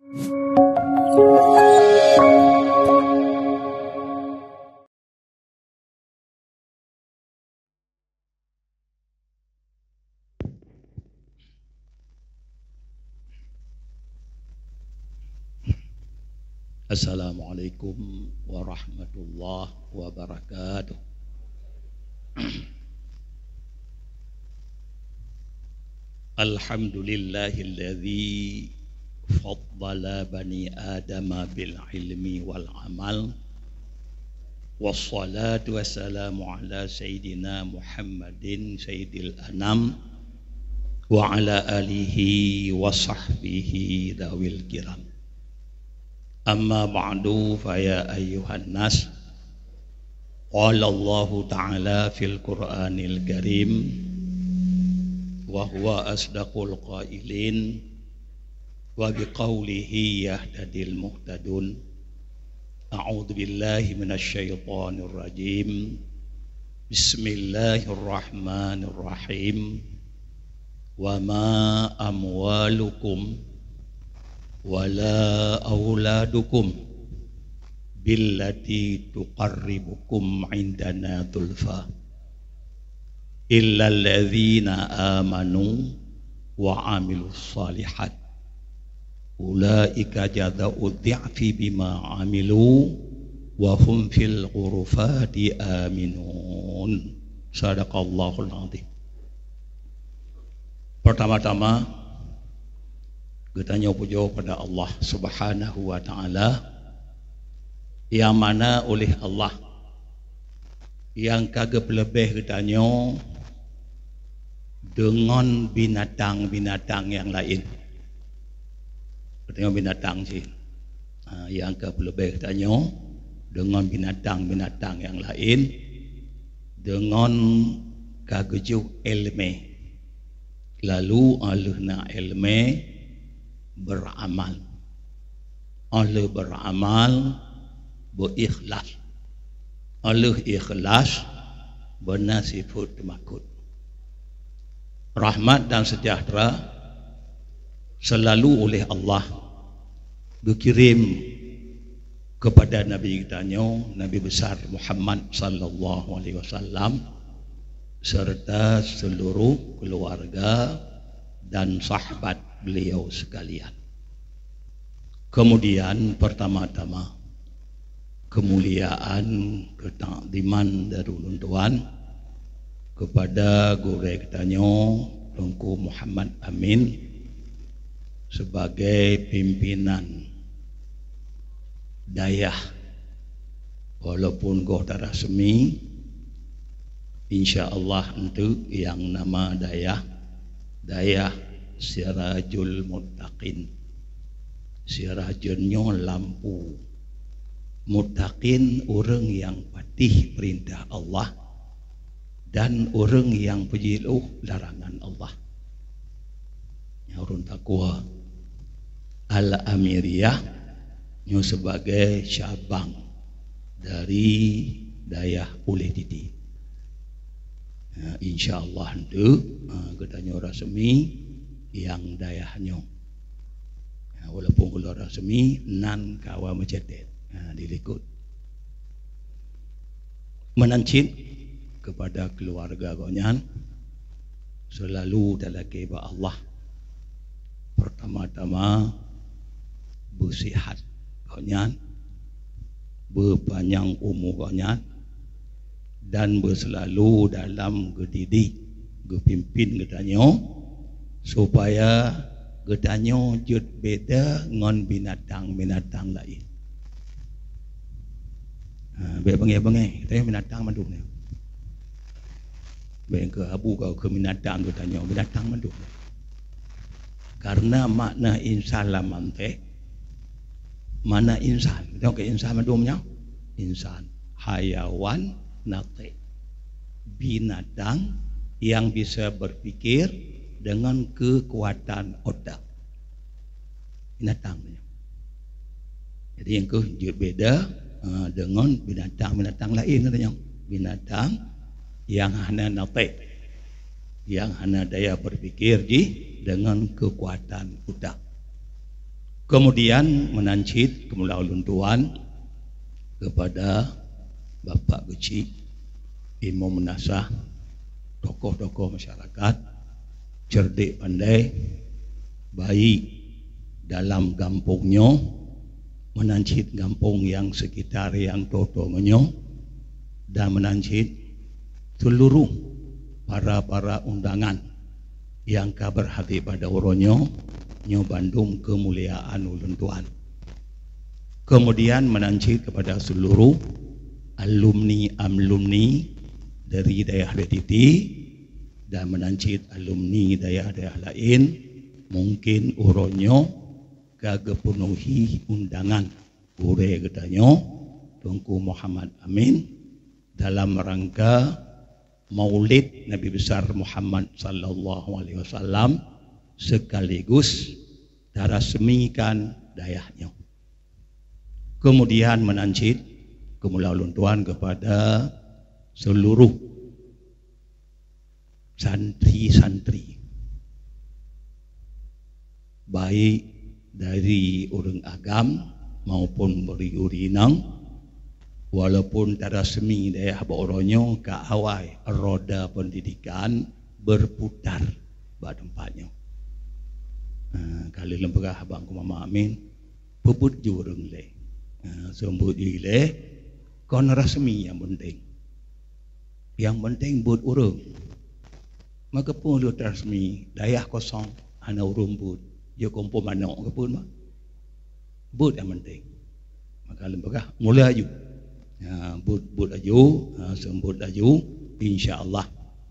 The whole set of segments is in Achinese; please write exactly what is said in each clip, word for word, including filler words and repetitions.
Assalamualaikum warahmatullahi wabarakatuh. Alhamdulillahilladzi faddala bani Adama bil ilmi wal amal. Wassalatu wassalamu ala sayyidina Muhammadin sayyidil anam wa ala alihi wa sahbihi dawil kiram. Amma ba'du, fa ya ayyuhan nas, qala Allahu ta'ala fil Qur'anil Karim, wa huwa asdaqul qailin, wa biqaulihi yahtadil muhtadun. A'udzu billahi minasy syaithanir rajim. Bismillahirrahmanirrahim. Wa ma amwalukum wa la auladukum billati tuqarribukum indana zulfa illalladzina amanu wa amilus shalihat. Ulaika jazaa'u dhi'fi bima amilu wa hum fil ghurufati aminun. Sadaqallahul azim. Pertama-tama, geutanyoe pujoe pada Allah Subhanahu wa Ta'ala, nyang mana uléh Allah nyang ka geupeuleubeh geutanyoe deungon binatang-binatang nyang laén. Geutanyoe binatang cit, ha, nyang ka geupeuleubeh geutanyoe deungon binatang-binatang nyang laén, deungon ka geujok iéleumé. Lalu óh lheueh na iéleumé, beuramal. Óh lheueh beuramal, beuikhlas. Óh lheueh ikhlas, beuna sifeuet teumakot. Rahmat dan seujahteura seulalu uléh Allah geukirém keupada Nabi geutanyoe, Nabi Besar Muhammad sallallahu alaihi wasallam, seureuta seuluruh keuluwarga dan sahabat beliau sekalian. Keumudian, pertama-tama, keumuliaan, keutakziman dari ulôn tuan keupada gurée geutanyoe, Teungku Muhammad Amin, sebagai pimpinan dayah, walaupun goh tarasmi, insya Allah eunteuk nyang nama dayah, dayah Sirajul Muttaqin. Sirajul nyoe lampu. Muttaqin, ureuëng nyang patéh peurintah Allah, dan ureuëng nyang peujiôh larangan Allah. Nyang ureuëng takwa. Al-Amiriyah nyoe sebagai cabang dari dayah Uléh Titi. Ha, insya Allah eunteuk, ha, geutanyoe rasmi nyang dayah nyoe. Ha, walaupun goh rasmi nan kawa meucétét, ha, dilikot. Meunan cit keupada keuluwarga gobnyan, seulalu talakée bak Allah. Peurtama-tama, beusihat gobnyan, beupanyang umu gobnyan, dan beuseulalu dalam geudidik, geupimpén geutanyoe, supaya geutanyoe jeuet beda ngon binatang-binatang laén. Ha, bék beungéh-beungéh, geutanyoe binatang mandum nyoe. Bék keu abu keu binatang geutanyoe, binatang mandum. Karena makna insan lam mantek, makna insan, geutanyoe keu insan mandum nyoe, insan, hayawan natek, binatang yang bisa berpikir dengan kekuatan otak. Binatang nyoe. Jadi, nyang keuh jeuet beda, eh, deungon binatang-binatang laén, geutanyoe. Binatang nyang hana natek, nyang hana daya berpikir jih deungon keukuatan utak. Keumudian meunan cit keumula ulôn tuan keupada Bapak Geuchik, Imum Meunasah, tokoh-tokoh masyarakat, ceurdek pandai, baik dalam gampông nyoe, meunan cit gampông nyang sekitar nyang toe-toe nyoe, dan meunan cit seuluruh para-para undangan nyang ka beurhadir pada uroe nyoe, nyoe bandum keumuliaan ulôn tuan. Keumudian meunan cit keupada seuluruh alumni-alumni dari dayah B T T dan meunan cit alumni dayah-dayah laén, mungken uroe nyoe ka geupeunuhi undangan gurée geutanyoe, Teungku Muhammad Amin, dalam rangka Maulid Nabi Besar Muhammad sallallahu alaihi wasallam, sekaligus tarasmikan dayah nyoe. Keumudian meunan cit keumula ulôn tuan keupada seuluruh santri-santri, baik dari ureuëng agam maupun bri-, ureuëng inong, walaupun tarasmi dayah bak uroe nyoe ka awai roda pendidikan berputar bak teumpat nyoe. Ha, ka lheueh lôn peugah bak Teungku Muhammad Amin, peubuet ju ureuëng lé. Ha, seumeubeuet ju ilée, kon rasmi nyang peunteng. Nyang peunteng buet ureuëng. Maka peue lheueh tarasmi, dayah kosong, hana ureuëng buet, jeuet kumpul manok keu peue mah. Buet nyang peunteng. Maka lôn peugah, mulai aju. Ha, buet, buet aju, ha, seumeubeuet aju, insya Allah.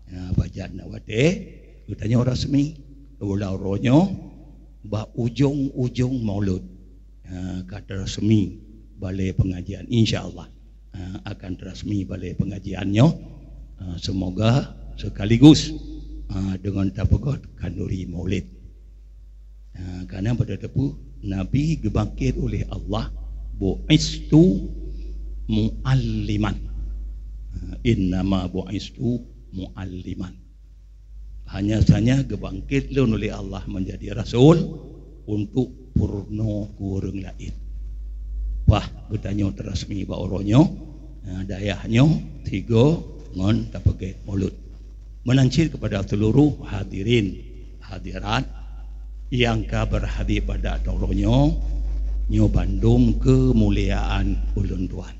Ha, pajan na watée geutanyoe rasmi, ulang uroe nyoe, bak ujong-ujong Maulud, ha, ka tarasmi balée pengajian, insya Allah, ha, akan tarasmi balée pengajian nyoe. Ha, semoga sekaligus, ha, deungon tapeugét khanduri Maulid. Ha, karena pada teupeu Nabi geubangkét oleh Allah, "Bu'istu mu'alliman." Ha, "Innama bu'istu mu'alliman." Hanya saja geubangkét lôn oleh Allah menjadi rasul untuk peurunoe keu ureuëng laén. Bah geutanyoe tarasmi bak uroe nyoe, ha, dayah nyoe sigoe ngon tapeugét Maulud. Meunan cit keupada seuluruh hadirin hadirat nyang ka beurhadir pada uroe nyoe, nyoe bandum keumuliaan ulôn tuan.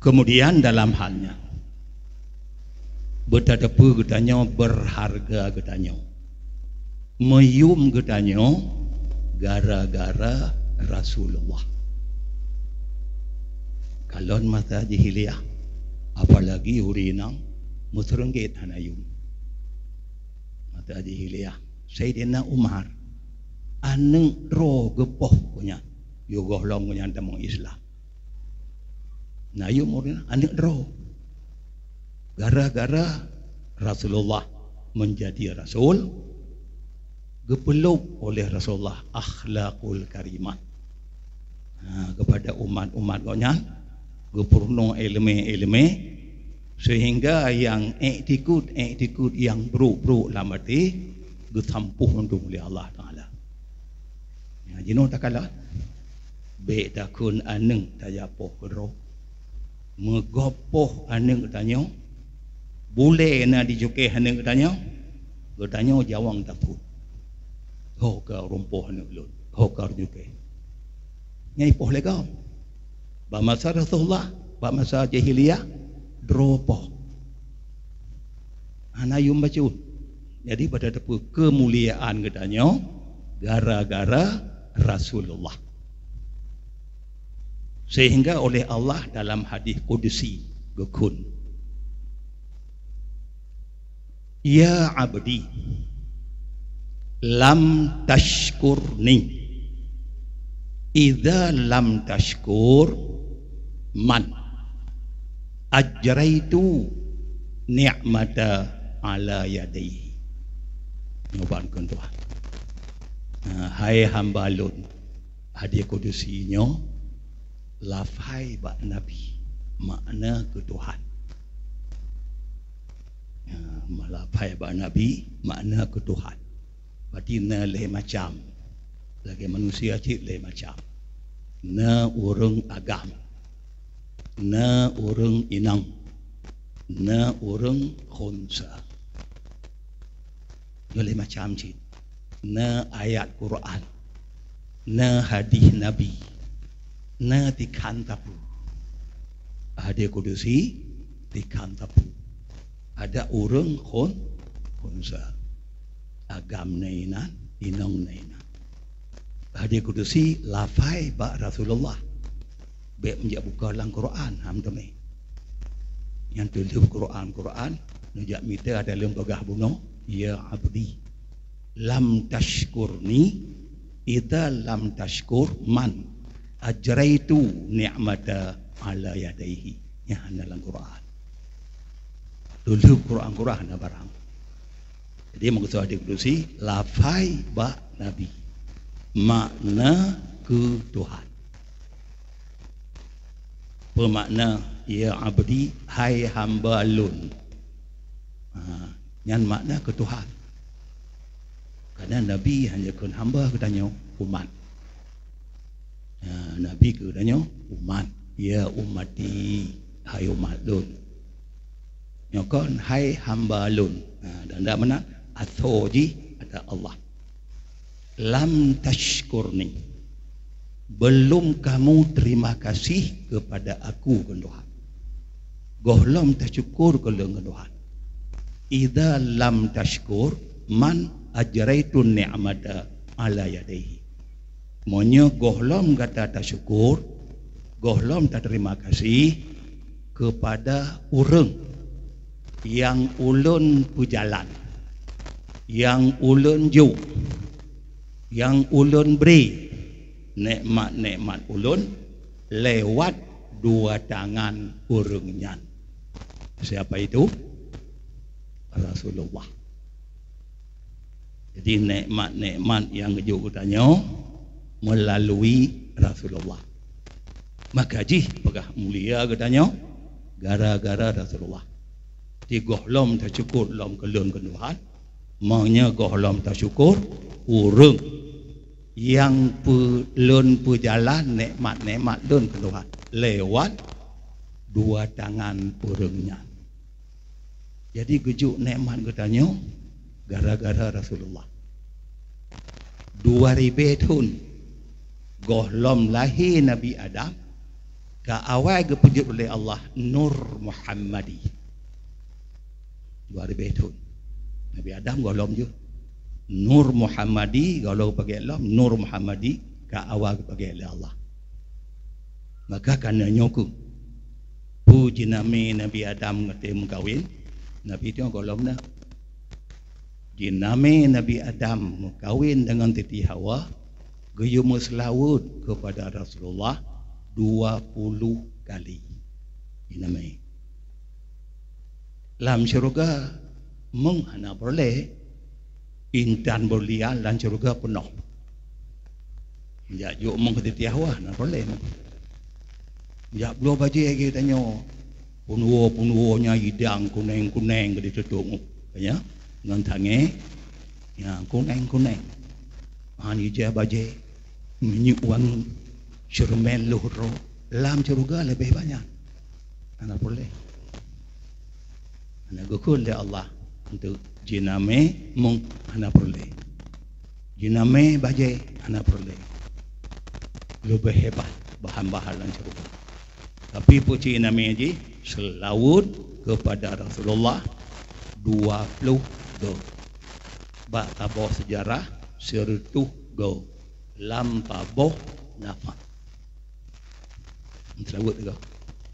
Keumudian dalam hal nyan, beutateupeu geutanyoe beurharga geutanyoe, meuyuem geutanyoe gara-gara Rasulullah. Kalon masa jahiliyah, apalagi ureuëng inong, meuseureueng gét hana yuem. Masa jahiliyah, Saidina Umar, aneuëk droe geupoh geuh nyan, yôh gohlom geuh nyan tamong Islam. Na yuem ureuëng aneuëk droe. Gara-gara Rasulullah menjadi rasul, geupeulop oleh Rasulullah akhlakul karimah. Ha, kepada umat-umat gobnyan, geupeurunoe iéleumé-iéleumé, sehingga nyang iktikeuet-iktikeuet nyang brok-brok lam até geusampôh mandum lé Allah Taala. Nyan jinoe takalon, bék takheun aneuëk tajak poh keudroe. Meugob poh aneuëk tanyoe, bulée na di cukéh aneuëk tanyoe, geutanyoe jawang tapeuet. Ho ka ureuëng poh aneuëk lôn, ho ka ureuëng cukéh. Nyan ipoh lé gob. Bak masa Rasulullah, bak masa jahiliyah, droe poh. Hana yuem bacut. Jadi, beutateupeue keumuliaan geutanyoe gara-gara Rasulullah. Sehingga oleh Allah dalam hadis qudsi geukheun, "Ya abdi, lam tashkurni. Idza lam tashkur man, ajraitu ni'mata ala yadaihi." Nyoe ban kheun Tuhan. Nah, hai hamba lôn, hadis qudsi nyoe lafai bak Nabi, makna keu Tuhan. Nah, lafai bak Nabi, makna keu Tuhan. Berarti na lhée macam. Lagée manusia cit lé macam. Na ureuëng agam, na ureuëng inong, na ureuëng khunsa. Nyoe lé macam cit. Na ayat Quran, na hadih Nabi, na tikhan tapu. Hadih kudusi tikhan tapu. Ada ureuëng khun, khunsa. Agam na inan, inong na inan. Hadih kudusi lafai bak Rasulullah. Bék meujak buka lam Quran, ham teumé. Nyang tuléh Quran, Quran, neujak mita ada lom peugah bunoe, "Ya abdi, lam tashkurni, idza lam tashkur man ajraitu ni'mata ala yadaihi." Nyan hana lam Quran. Tuléh Quran-Quran hana barang. Jadi, maksud hadis kudusi, lafai bak Nabi. Makna keu Tuhan. Peumakna, "Ya abdi, hai hamba lôn." Ha, nyan makna keu Tuhan. Karena Nabi hana kheun hamba geutanyoe, umat. Ha, Nabi keu geutanyoe umat. "Ya ummati, hai umat lôn." Nyoe kon, "Hai hamba lôn." Ha, dan dak meunan, asoe jih ada Allah. "Lam tashkurni." Belum kamu terima kasih kepada aku, kheun Tuhan. Gohlom tasyukur keu lôn, kheun Tuhan. "Idza lam tashkur man ajraitu ni'mata ala yadaihi." Meunyoe gohlom gata tasyukur, gohlom taterima kasih kepada ureuëng nyang ulôn peujalan, nyang ulôn jok, nyang ulôn bri nekmat-nekmat ulôn lewat dua tangan ureuëng nyan. Siapa itu? Rasulullah. Jadi, nekmat-nekmat nyang geujok geutanyoe meulalu Rasulullah. Maka jih peugah mulia geutanyoe gara-gara Rasulullah. Jadi, gohlom tasyukur lom keu lôn, kheun Tuhan. Meunyoe gohlom tasyukur, ureuëng nyang peu-, lôn peujalan nekmat-nekmat lôn, kheun Tuhan, lewat dua tangan ureuëng nyan. Jadi, geujok nekmat geutanyoe gara-gara Rasulullah. Dua ribée thon gohlom lahé Nabi Adam, ka awai geupeujeuet lé Allah Nur Muhammadi. Dua ribée thon. Nabi Adam gohlom jeuet. Nur Muhammadi, gohlom geupeuget lom, Nur Muhammadi ka awai geupeuget lé Allah. Maka kana nyoe keuh, peue jinamé Nabi Adam ngon Siti meukawen, Nabi nyoe gohlom na. Jinamé Nabi Adam meukawen deungon Siti Hawa, geuyue meuseulaweuet keupada Rasulullah dua puluh kali. Jinamé. Lam syeuruga meuh hana peureulée, intan beulian lam syeuruga peunoh. Jak jok meuh keu Siti Hawa hana peureulée. Jak bloe bajée lagée tanyoe, peunuwoe-peunuwoe nyang idang kuneng-kuneng ka jitutôp, ya, ngon tangée nyang kuneng-kuneng. Han ija bajée, minyeuk wangi, ceureumen lhôh droe, lam syeuruga leubeh banyak. Hana peureulée. Hana geukheun lé Allah untuk jinamé meuh hana peureulée. Jinamé bajée hana peureulée. Leubeh hebat bahan-bahan lam syeuruga. Tapi peue cit jinamé jih, seulaweuet keupada Rasulullah dua ploh goe. Bak saboh seujarah, sireutôh goe lam saboh nafah. Seulaweuet goe.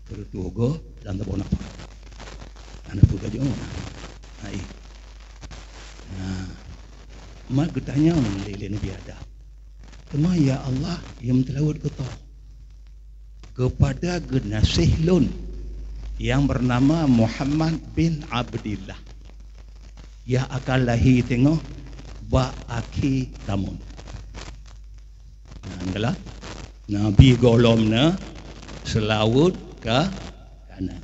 Sireutôh goe lam saboh nafah. Hana peue ka jeuet. Hai. Nah, mat geutanyong lé, lé Nabi Adam. Teuma, "Ya Allah, nyang meuteulaweuet keu toh, keupada geunaséh lôn nyang beunama Muhammad bin Abdillah, nyang akan lahé teungoh bak akhé zamon." Nah, itulah Nabi gohlom na seulaweuet ka, kana.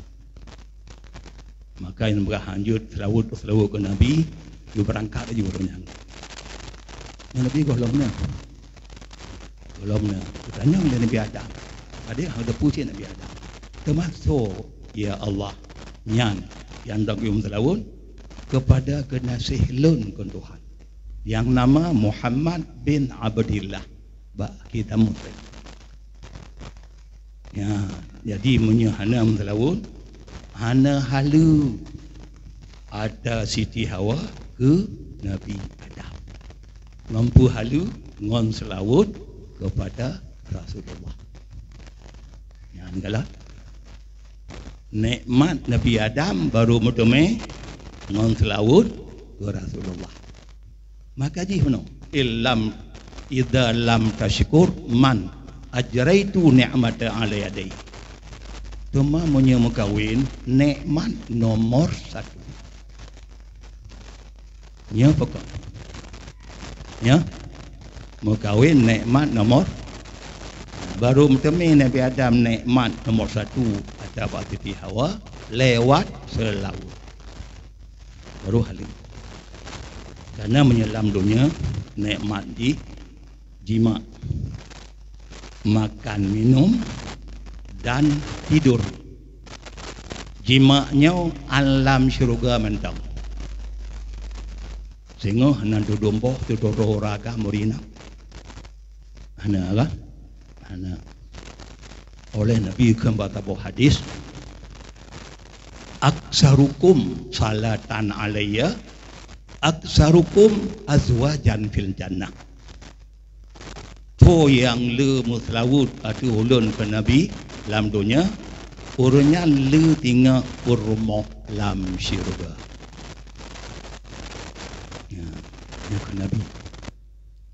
Maka nyang peugah hanjeuet seulaweuet, seulaweuet keu Nabi, geubeurangkat laju ureuëng nyan. Nyan Nabi gohlom na. Gohlom na, geutanyong lé Nabi Adam. Padahai han geuteupeue cit Nabi Adam. Teumasok, ya Allah, nyan nyang dong yum seulaweuet, keupada keunaséh lôn keu Tuhan, nyang nama Muhammad bin Abdillah, bak kitab Muslim. Ya, jadi meunyoe hana meuseulaweuet, hana haleue ata Siti Hawa keu Nabi Adam. Ngon peue haleue? Ngon seulaweuet keupada Rasulullah. Nyan galak. Nikmat Nabi Adam barô meuteumé ngon seulaweuet keu Rasulullah. Maka jih meunoe, illam, idza lam tasykur man ajraitu ni'mata ala yadai. Teuma meunyoe meukawen, nikmat nomor satu. Nyoe pokok. Nyoe meukawen nikmat nomor, barô meuteumé Nabi Adam nikmat nomor satu ata bak Siti Hawa lewat seulaweuet. Barô haleue. Karena meunyoe lam donya nikmat jih jima, makan, minum, dan tidur. Jima nyoe alam syeuruga mantong. Singoh hana tudong boh, tudong roh raga meurinang. Hana kan? Hana. Oleh Nabi kheun bak saboh hadis, "Aksarukum salatan alayya, aksarukum azwajan fil jannah." Soe nyang le meuseulaweuet ateueh ulôn keu Nabi lam donya, ureuëng nyan le tinga peurumoh lam syeuruga. Ya, nyan kheun Nabi.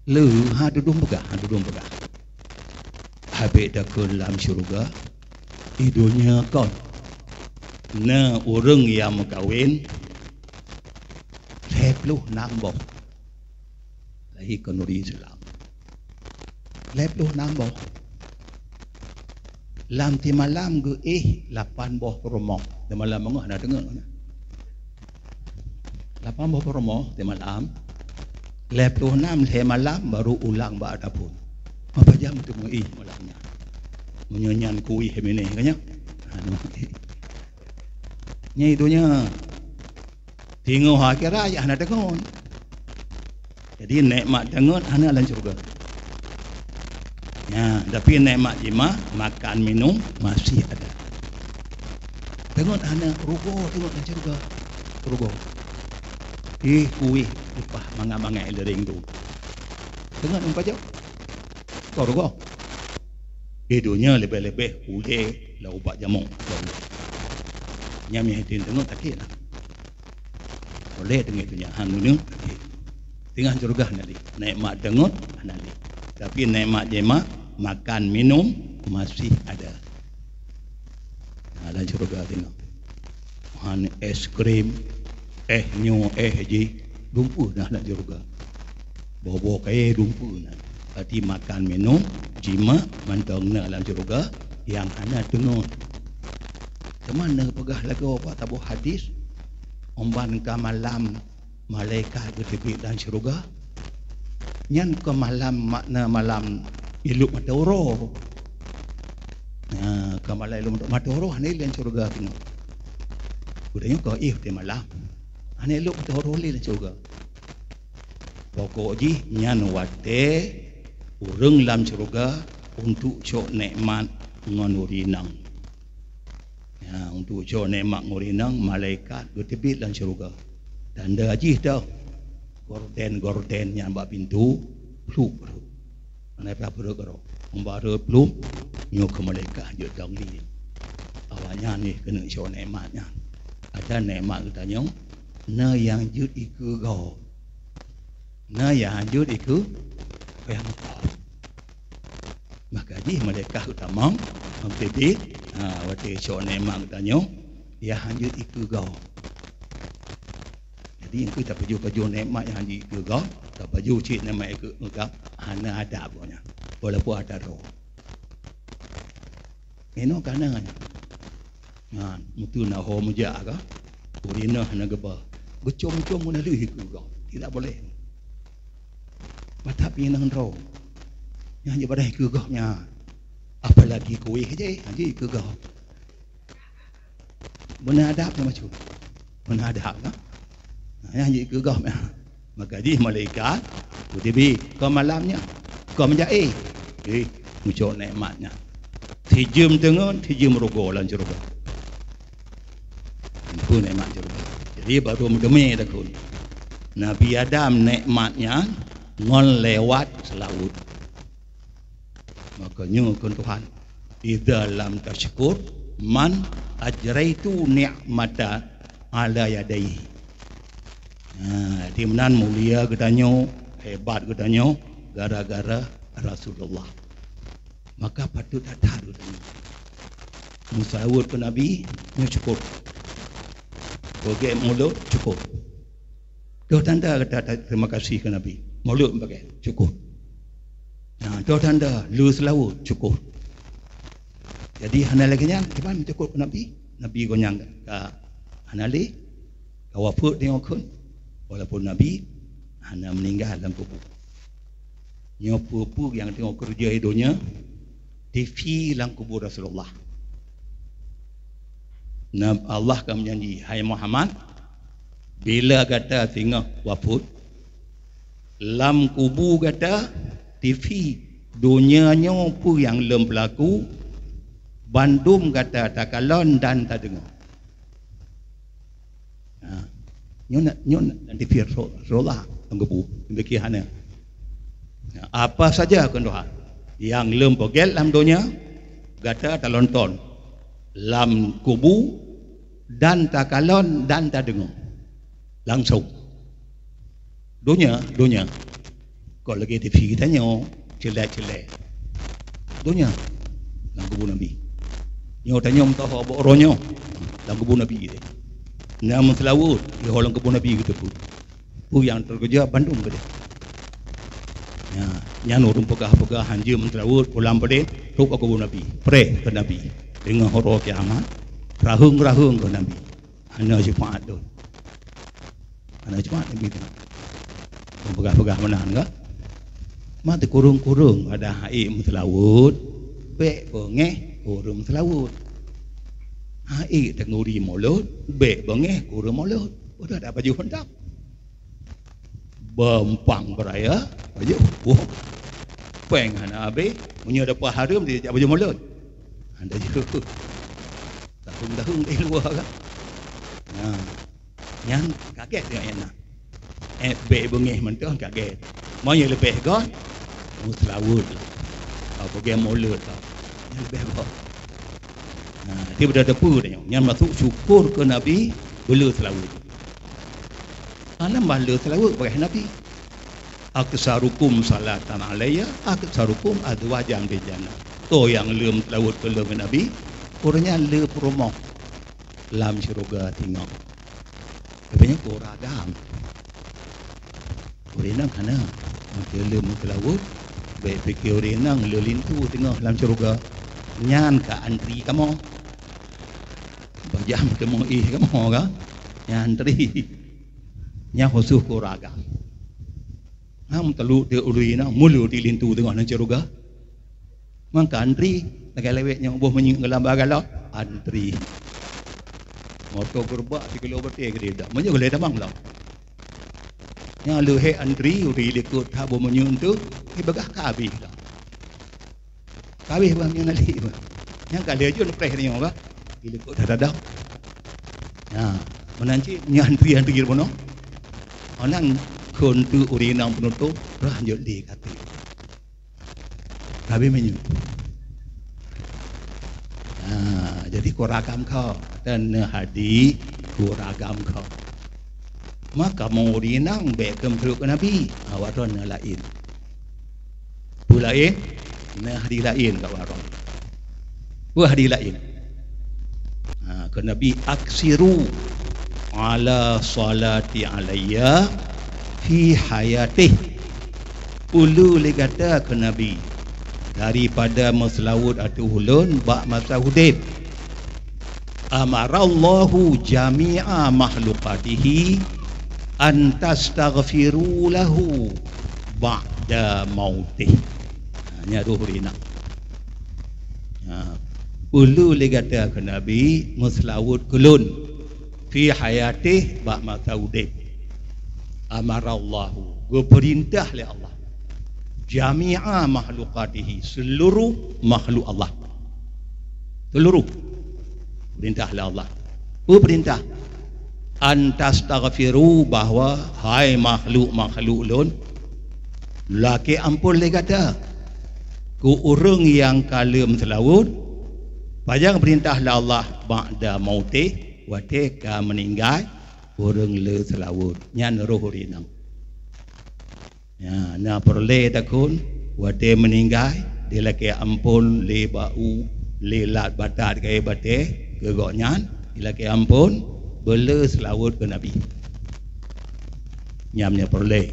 Le, ha tudong peugah, ha tudong peugah. Habéh takheun lam syeuruga, i donya kon na ureuëng nyang meukawen lhée ploh nam boh. Lahé keuneuri Islam. Lhée ploh nam boh. Lam timalam geuéh lapan boh peurumoh. Timalam beungoh hana deungoe. Lapan boh peurumoh timalam. Lhée ploh nam lhée malam baru ulang bak adapun. Apa jam teumeuéh malam nyan? Meunyoe nyan kuéh minéh ka nyan. Anu. Nyan i donya. Teungoh akhirat, ya hana deungon. Jadi, nikmat deungon hana lam syeuruga. Ya, tapi nikmat jima, makan, minum masih ada. Deungon hana, rugoe deungon lam syeuruga. Rugoe. Ih, kuéh upah mangat-mangat leuring tu. Deungon meupajoh. Ka rugoe. Di donya leubeh-leubeh ulée lam ubat jamok. Nyan meuhidin deungon sakét lah. Oleh teungoh tu nyan han dunia. Teungoh syeuruga hana lé. Nikmat deungon hana lé. Tapi nikmat jima, makan, minum masih ada. Nah, lam syeuruga teungoh. Han es krim, eh nyoe, eh jih, dumpeue na lam syeuruga. Boh-boh kayée dumpeue na. Berarti makan, minum, jima mantong na lam syeuruga nyang hana teungon. Teuma neupeugah lagoe bak saboh hadis, umban ka malam malaikat geuteubiet lam syeuruga. Nyan kon malam makna malam ilop mata uroe. Nah, kon malam ilop mata uroe hana ilop lam syeuruga teungoh. Geutanyoe kon éh watée malam. Hana ilop mata uroe lé lam syeuruga. Pokok jih nyan watée ureuëng lam syeuruga untuk cok nikmat ngon ureuëng inong. Ya, untuk cok nikmat ngon ureuëng inong, malaikat geuteubiet lam syeuruga. Tanda jih dah, gorden-gorden nyang bak pintoe pluek rot. Hana payah peureuet keudroe. Umbak rot pluek, nyoe keu malaikat jeuet dong lé. Awaknyan lé keuneuk cok nikmat nyan. Ada nikmat geutanyoe, na nyang jeuet ikeue gob. Na nyang jeuet ikeue payah meukoh. Maka jih malaikat geutamong, meukeubit, ha, watée cok nikmat geutanyoe, ya han jeuet ikeue gob. Jadi, engkeu tapajoh-pajoh nikmat nyang han jeuet ikeue gob, tapajoh cit nikmat ikeue gob, hana adab gobnyan. Walaupun ata droe. Inoe kana nyan. Nyan, meuteuna ho meujak ka. Ureuëng inong hana geuba. Geucom-com meunan lheueh ikeue gob. Tidak boleh. Mata pinang droe. Nyan jeuet padahai keu gob nyan. Apalagi kueh jih, ha, jeuet keu gob. Beuna adab nyan bacut. Beuna adab, kan? Ha, nyan jeuet keu gob nyan. Maka jih malaikat, "Kutibi, kon malam nyan, kon meujaéh." Eh, mucok nikmat nyan. Sijeuem teungeut, sijeuem rugoe lam syeuruga. Itu nikmat syeuruga. Jadi, baru meuteumé takheun. Nabi Adam nikmat nyan ngon lewat seulaweuet. Maka nyoe kheun Tuhan, "Idza lam tasykur man ajraitu ni'mata ala yadaihi." Ha, di meunan mulia geutanyoe, hebat geutanyoe gara-gara Rasulullah. Maka patut that-that geutanyoe. Meuseulaweuet keu Nabi, nyoe cukup. Beugét mulod, cukup. Toh tanda gata ta-, terima kasih keu Nabi. Mulod beugét, cukup. Nah, toh tanda le seulaweuet, cukup. Jadi, hana lagée nyan, kiban cukup keu Nabi. Nabi gobnyan ka hana lé, ka wafeuet teungoh kheun. Walaupun Nabi hana meuninggai lam kubu. Nyoe peue-peue nyang teungoh keureuja di donya, T V lam kubu Rasulullah. Na Allah ka meujanji, "Hai Muhammad, bila gata singoh wafeuet, lam kubu gata, T V donya nyoe peue nyang lom peulaku, bandum gata takalon dan tadeungoe." Ha. Nyoe na-, nyoe na-, Nabi Rasulullah nyang geupeu, demikian hana. Ha, apa saja kheun Tuhan nyang lom peugét lam donya, gata talonton lam kubu dan takalon dan tadeungoe langsung. Donya, donya. Kon lagée T V geutanyoe, ceulet-ceulet. Donya lam kubu Nabi. Nyoe tanyoe meutohok bak uroe nyoe lam kubu Nabi. Na meuseulaweuet, yoh lam kubu Nabi geuteupeue. Peue nyang teukeureuja bandum keudeh. Nya, nyan ureuëng peugah-peugah hanjeuet meuseulaweuet, pulang padé, trok bak kubu Nabi. Preh keu Nabi. Deungoe uroe kiamat, raheueng-raheueng keu Nabi. Hana syafaat lôn. Hana syafaat Nabi tu. Peugah-peugah meunan ka? Mak teukurong-kurong ada hai meuseulaweuet, bék beungéh kureueng meuseulaweuet. Hai teunguri mulod, bék beungéh kureueng mulod. Udah ada baju honda. Beumpang beuraya, baju. Wah. Péng hana habéh, meunyoe dapat hareuem dia jak baju mulod. Hana jeuet. Tahun-tahun di luar kan. Nah. Nyan kagét nyoe na. Eh, bék beungéh mantong kagét. Meunyoe leubeh gon, meuseulaweuet lah. Ka peugét mulod lah. Nyan leubeh gon. Nah, tiba dah depu dah nyoe. Nyan masuk syukur keu Nabi, beu le seulaweuet. Alam bah le seulaweuet bagi Nabi. Aktsarukum salatan alayya, aktsarukum azwajan fil jannah. Toh nyang le meuseulaweuet keu lôn Nabi, ureuëng nyan le peurumoh lam syeuruga singoh. Tapi nyan keu ureuëng agam. Ureuëng inong hana. Maka lé meukeulaweuet, bék pike ureuëng inong lé linto teungoh lam syeuruga. Nyan ka antri kamoe. Bajam teumeuéh kamoe ka. Nyan antri. Nyan khusos keu ureuëng agam. Nyan meuteuluk teuk ureuëng inong, meuleueh di linto teungoh lam syeuruga. Maka antri, lagée lewet nyang boh minyeuk ngon lamba galon, antri. Moto geureubak sikilo batée keudeh dak. Meunyoe lé tamong lom. Nyang leuhée antri, ureuëng likot that boh minyeuk tu, ibeugah ka habéh dah. Ka habéh bah minyeuk nali bah. Nyang ka lheueh jeuet preh nyoe bah. Di likot that dadam. Nah, meunan cit nyan antri-antri bunoe. Onang kon tu ureuëng inong peunutôp, rah jeuet lé katé. Tapi meunyoe. Ha, jadi keu ureuëng agam kho, dan neuhadi keu ureuëng agam kho. Maka meunyoe ureuëng inong bék keu meuteuluk keu Nabi, awak droe na laén. Peue laén? Neuhadi laén keu awak droe. Peue hadi laén? Ha, keu Nabi, "Aksiru ala salati alayya fi hayatih." Peuleueh lé gata keu Nabi daripada meuseulaweuet ateueh ulôn bak masa udeb. "Amarallahu jami'a makhluqatihi an tastaghfiru lahu ba'da mautih." Ha, Nyan roh ureueng inong. Ha. Peuleueh lé gata kheun Nabi meuseulaweuet keu lôn fi hayatih, bak masa udeb. Amarallahu, geupeurintah lé Allah, jami'a makhluqatihi, seuluruh makhluk Allah. Seuluruh. Peurintah lé Allah. Peue peurintah? An tastaghfiru, bahwa hai makhluk-makhluk lôn, lakée amphon lé gata keu ureueng nyang ka lheueh meuseulaweuet. Pajan peurintah lé Allah? Ba'da mautih, watée ka meuninggai ureueng le seulaweuet, nyan roh ureueng inong. Ya, na peureulée takheun, watée meuninggai, dilakée amphon lé bak u, lé lat batat kayée batée keu gobnyan, dilakée amphon, beule seulaweuet keu Nabi. Nyan meunyoe peureulée.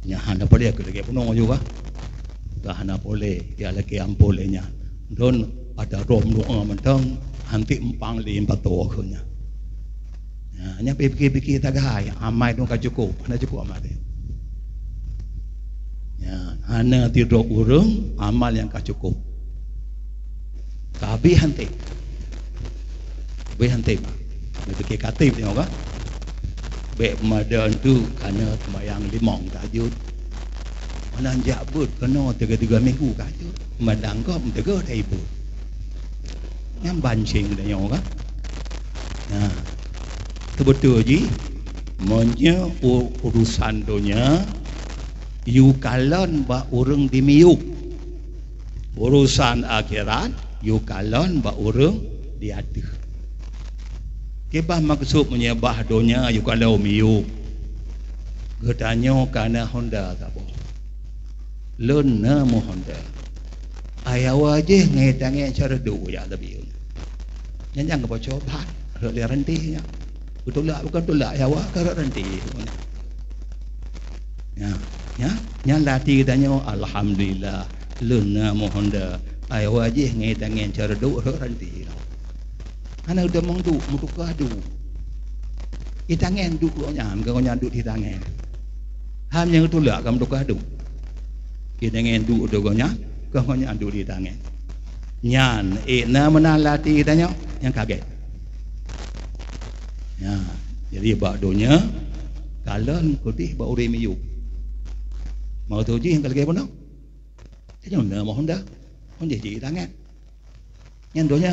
Nyan hana peureulée keu lagée bunoe juga. Ka hana peureulée, dilakée amphon lé nyan. Don pada roh meudoa mantong, hantik empang lé pato keu nyan. Nah, nyan pike-pike tagai, amai tu ka cukup, hana cukup amai tu. Nyan, hana sidroe ureueng amal nyang ka cukup. Ka habéh hantik. Habéh hantik. Neupike katéb nyoe ka. Bék meudon tu kana seumayang limong tahajud. Meunan jak beuet keunoe tiga-tiga minggu ka jeuet. Meudang gob teuga that ibu. Nyan bancéng tanyoe kan. Nah, seubeutôi jih, meunyoe u-, urusan donya, yue kalon bak ureueng di miyueb. Urusan akhirat, yue kalon bak ureueng di ateueh. Kiban maksud meunyoe bak donya yue kalon miyueb. Geutanyoe kana honda saboh. Lôn na meuhonda. Ayawa jih ngai tangai cara duek jak tabiyeue. Nyan nyang geuboco ban, rot lé ranté nyan. Beutulak bukan tulak, ayawa ka rot ranté. Ya, ya, nyan lati geutanyoe, alhamdulillah, lôn na meuhonda. Ayawa jih ngai tangai cara duek rot ranté. Hana tamong duek, meutuka duek. Itangen duek gobnyan, gobnyan duek di tangen. Ham nyang tulak ka meutuka duek. Itangen duek di gobnyan, gobnyan duek di tangen. Nyan, eh, na meunan lati tanyoe, nyang kagét. Ya, jadi bak donya, kalon keudeh bak ureueng miyueb. Mau tu jih nyang ka lagée bunoe. Tanyoe na meuhonda, hon jih jih tangen. Nyan donya.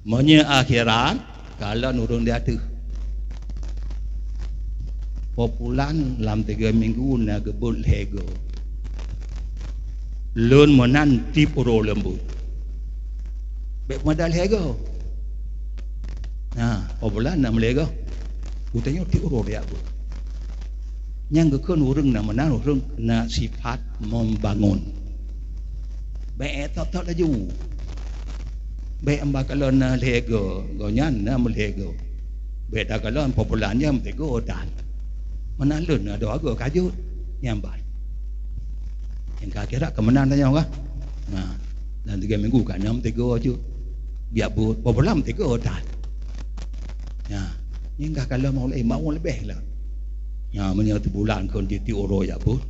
Meunyoe akhirat, kalon ureueng di ateueh. Populan lam tiga minggu na geubeuet lhée go. Lôn meunan tieb uroe lôn beuet. Bék peumada lhée go. Nah, populan na meulhée go. Geutanyoe tieb uroe jak beuet. Nyang geukheun ureueng na meunan, ureueng na sifat membangun. Bék thot-thot laju. Bék amba kalon na lhée go, gobnyan na meulhée go. Bék takalon populan nyan meuteugô tan. Meunan lôn na dua go ka jeuet, nyan ban. Nyang ka kira keumeunang tanyoe ka. Nah, dan tiga minggu ka na meuteugô jeuet. Biak buet, populan meuteugô tan. Nah, nyang ka kalon mau lé, mau leubeh lah. Nyan meunyoe teubulan kon tieb-tieb uroe jak beuet.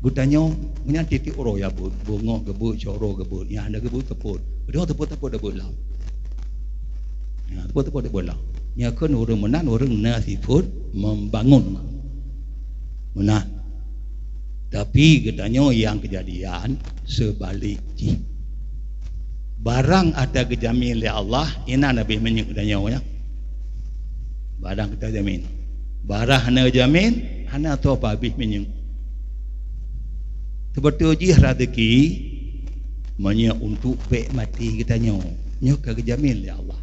Geutanyoe meunyan tieb-tieb uroe jak beuet, beungoh geubeuet, siuroe geubeuet, nyan hana geubeuet teupot. Beudôh teupot-teupot geubeuet lom. Nyan teupot-teupot geubeuet lom. Nyan kon ureueng meunan, ureueng na sifeuet membangun. Meunan. Tapi geutanyoe nyang keujadian seubalek jih. Barang ata geujamin lé Allah, inan habéh minyeuk geutanyoe nyan. Barang ata jamin. Barang hana jamin, hana tho habéh minyeuk. Seubeutôi jih raseuki, meunyoe untuk bék maté geutanyoe, nyoe ka geujamin lé Allah.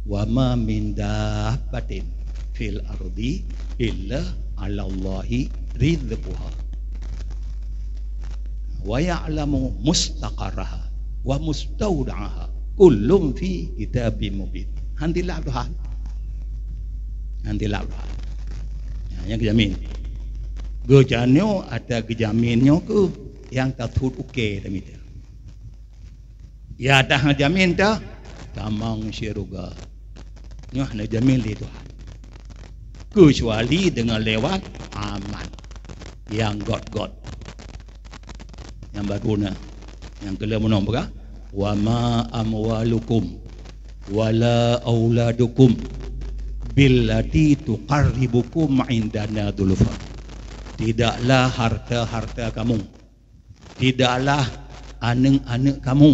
Wa ma min dabbatin fil ardi illa 'alallahi rizquha. Wa ya'lamu mustaqarraha wa mustauda'aha. Kullun fi kitabim mubin. Han tilap Tuhan. Han tilap Tuhan. Nyan, nyang geujamin. Geutanyoe ata geujamin nyoe keuh nyang tathot ukée tamita. Ya dah jamin dah tamong syeuruga. Nyoe hana jamin lé Tuhan. Keucuali deungon lewat amal nyang gét-gét. Nyang baru na. Nyang keulhèe meunan peugah, "Wa ma amwalukum wala auladukum billati tuqarribukum indana zulfa." Tidaklah harta-harta kamu, tidaklah aneuk-aneuk kamu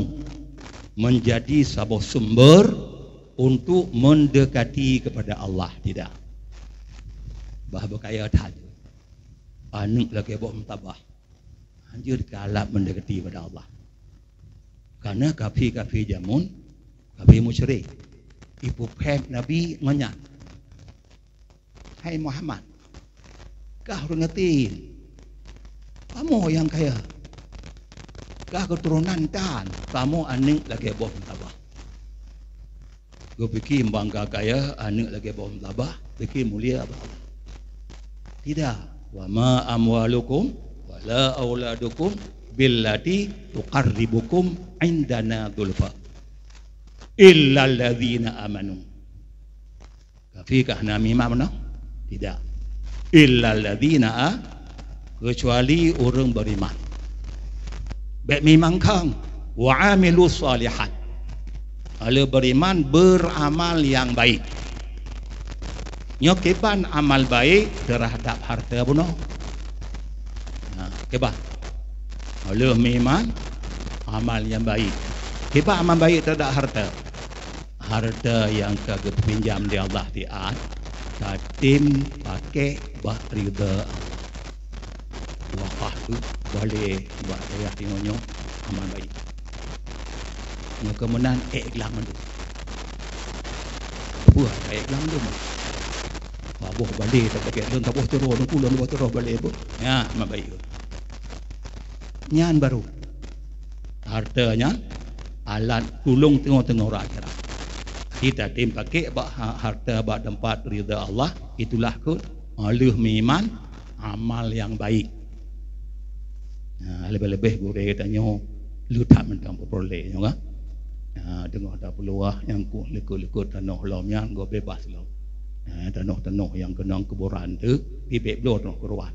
menjadi saboh sumber untuk mendekati kepada Allah, tidak. Bah beukaya that. Aneuk lagèe boh meutabah. Hanjeuet kalap mendekati pada Allah. Karena kafé-kafé jameun, kafé musyrik, ipeuphém Nabi ngon nyan, "Hai Muhammad, kah ureueng gasien, kamoe nyang kaya, kah keuturonan tan, kamoe aneuk lagèe boh meutabah." Geupike bangga kaya aneuk lagèe boh meutabah, pike mulia bak Allah. Tidak. "Wa ma amwalukum wala auladukum billati tuqarribukum indana zulfa illal ladzina amanu." Kafé kah na meuiman meunan? Tidak. Illal ladzina a-, kecuali ureueng beriman. Bèk meuiman khang, "wa amilus shalihat." Lalu beriman, beramal yang baik. Nyoe kiban amal baik terhadap harta bunoe. Nah, kiban. Lalu meuiman, amal yang baik. Kiban amal baik terhadap harta. Harta nyang ka geupinjam di Allah siat, tatem pakè bak ridha Allah. Wakaf tu balè bak dayah singoh nyoe amal baik. Nyoe keuh meunan ék glam mandum. Peue ék glam mandum? Saboh balè tapakè lôn, saboh teuroh lôn, lôn saboh teuroh balè bu. Nyan amal baik. Nyan baru. Harta nyan alat tulông teungoh-teungoh uroe akhirat. Kita tem pakè bak ha-, harta bak teumpat ridha Allah, itulah keuh lheueh meuiman amal nyang baik. Nah, leubeh-leubeh gurèe tanyoe le that mantong peureulèe nyoe kan. Nah, teungoh tapeuluwah nyang keuh likot-likot tanoh lom nyan gob beubaih lom. Nah, tanoh-tanoh nyang keunong kuburan teuk, pih bèk bloe tanoh kuburan.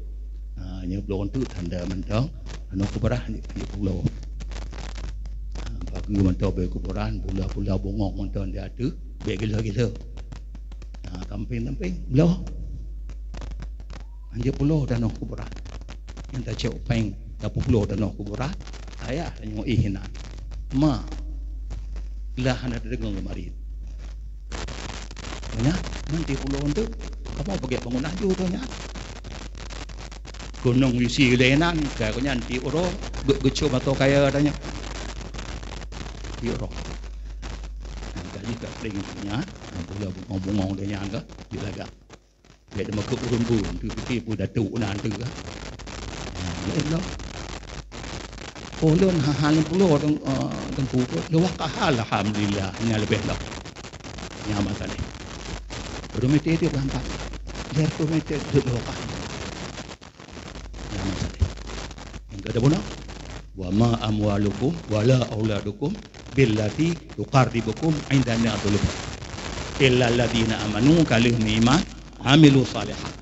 Nah, nyoe bloe teuk tanda mantong tanoh kuburan jipeuloh. Ha, pageue mantong bèe kuburan, pula-pula bungong mantong di ateueh, bèk gila-gila. Ha, kampeng-kampeng, bloe. Hanjeuet peuloh tanoh kuburan. Nyang tacok pèng, tapeuloh tanoh kuburan. Ayah tanyoe ih inan. Ma, lah hana teudeungoe keumarin. Nyan, nanti peuloh teuk, kamoe bagi bangunan ju tu nyan. Keunong isi lé inan, ka nyan ti uroe, geu-, geucom atau kaya tanya. Ti uroe. Nyan ka jih ka pring nyan, nyan pula bungong-bungong lé nyan ka, di lagak. Bèk teumakot ureueng beu, tu pike peue datuk na tu ka. Nyan, laén lom. Oh, lôn ha-, ha lôn pulo deng, eh, dengku, lôn wakah alhamdulillah, nyan leubeh lom. Nyan masa nyoe. Dua meter dia berangkat. Dia dua meter dia lôn wakah. Nyang masa nyoe. Nyang keu bunoe, "Wa ma amwalukum wala auladukum billati tuqarribukum indana zulfa illa alladzina amanu," ka lheueh meuiman, "amilu shalihat."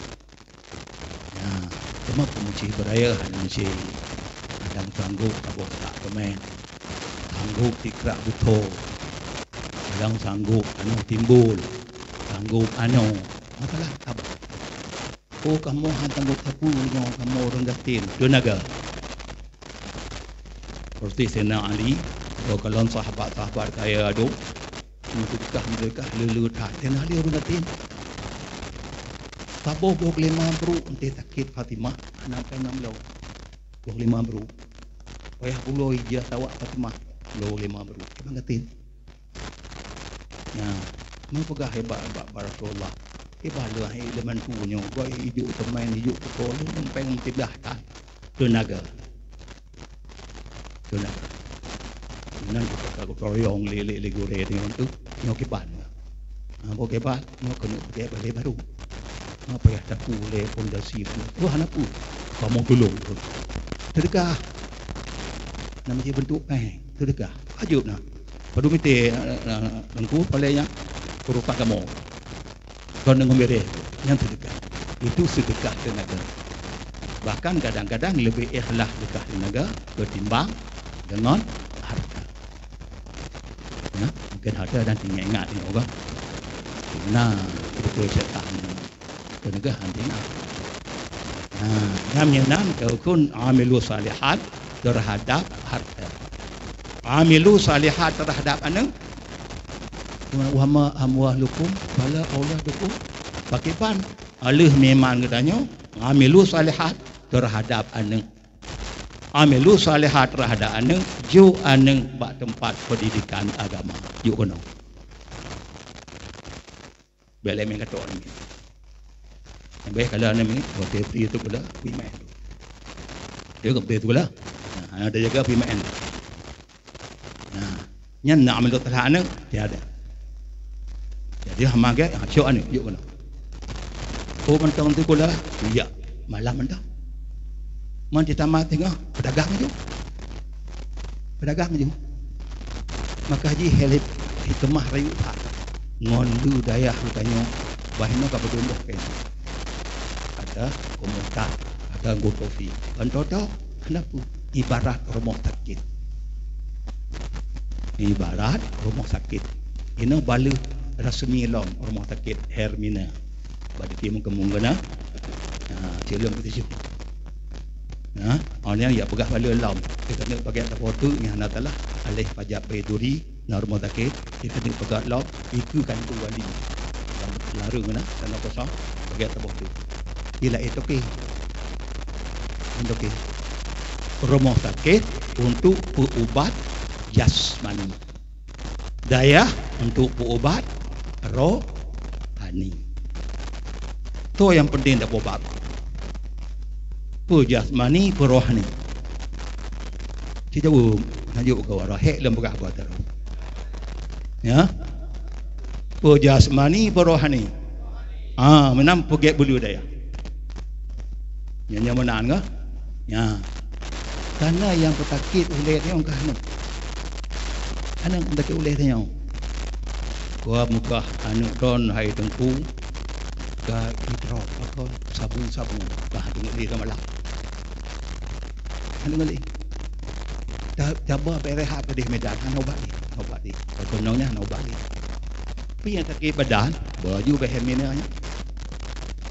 Nah, teuma peumuji beuraya hana meusti. Kadang sanggôp saboh tak keumèn, sanggôp tikrak butho, kadang sanggôp anoe timbul, sanggôp anoe. Masalah sabar. Oh, kamoe han sanggob sapeue nyoe, kamoe ureueng gasien, teunaga. Seperti Saidina Ali, atau kalon sahabat-sahabat kaya ado, meuseudeukah-meuseudeukah le-le that, Saidina Ali ureueng gasien. Saboh boh lima brôk, enteuk sakét Fatimah, hana pèng nam bloe. Boh lima brôk. Payah pulo ija sawak Fatimah, boh lima brôk. Memang gasien. Nah, meupeugah hebat-hebat bak Rasulullah. Hebat lôn hai lôn mantu nyoe, goi ijuk teumèn, ijuk teuko, lôn pèng meusiblah tan. Teunaga. Teunaga. Meunan ka geupeurayong lé, lé, lé gurèe nyoe tu, nyoe kiban. Nah, boh kiban, nyoe keuneuk peugèt balè barô. Nyoe payah takue lé pondasi tu. Wah, hana peue. Kamoe tulông tu. Seudeukah. Nama cit beuntuk pèng. Seudeukah. Ajob na. Padum mite, eh, eh, teungku palèe nyan, urusan kamoe. Kon deungon beureh, nyan seudeukah. Itu seudeukah teunaga. Bahkan kadang-kadang leubeh ikhlas leukah teunaga ketimbang deungon hareuta. Ya, mungkin hareuta dan ingat-ingat nyoe kan. Nah, beutôi syaitan. Teunaga hana ingat. Nah, nyan meunan keu rukun amilu salihat terhadap hareuta. Amilu salihat terhadap aneuk. Wa ma amwalukum wala auladukum. Pakriban? Aleuh meuiman geutanyoe, amilu salihat terhadap aneuk. Amilu salihat terhadap aneuk, jok aneuk bak teumpat pendidikan agama. Jok keunoe. Bèk lé meukatok nyan. Nyang bèk kalau aneuk nyan, watèe free tu pula, peuiman. Dia ke free tu pula. Nah, ada jaga peuiman. Nah, nyan na ameul teulah aneuk, tiada. Jadi hama gèt, ha, syok aneuk, jok keunoe. Oh, mantong tu kula, ya, malam mantong. Man di tamat teungoh, peudagang ju. Peudagang ju. Maka jih helip hikmah rayeuk that. Ngon lu dayah geutanyoe, bah inoe ka beudumboh keu nyoe. Ada komuta, ada gotofi. Ban toto, kenapa? Ibarat rumoh sakét. Ibarat rumoh sakét. Inoe baleuh rasmi lom rumoh sakét Hermina. Bak di timu keumungkana. Ha, cilong ketujuh. Ha, awak nyan jak peugah baleuh lom. Kita nak pakai tapotu nyan hana salah. Aleh pajak bai duri. Na rumoh sakét, di keuneuk peugah lom, dikeue kantô wali. Dan lareueng na, dan kosong, bagi saboh tu. Di laén toke. Toke. Rumoh sakét untuk peuubat jasmani. Dayah untuk peuubat roh- rohani. Toh nyang penting dak bobab. Peue jasmani, peue rohani. Ci jaweueb, hanjeuet keu wara, hék lom peugah bak droe. Ya. Peue jasmani, peue rohani. Ah, meunan peugét bulu dayah. Nyan, nyan meunan kah? Nya. Karena nyang peusakét ulèe nyoe ka aneuk. Aneuk peusakét ulèe nyoe. Gua meugah aneuk droen hai teungku, ka idrop, apa, sabu-sabu, bah deungon lé ka malam. Hana deungon lé. Ta-, taba bak rehat keudeh Medan, hana ubat lé, hana ubat lé. Keunong nyan hana ubat lé. Tapi nyang sakét badan, baju bak Hermina nyan.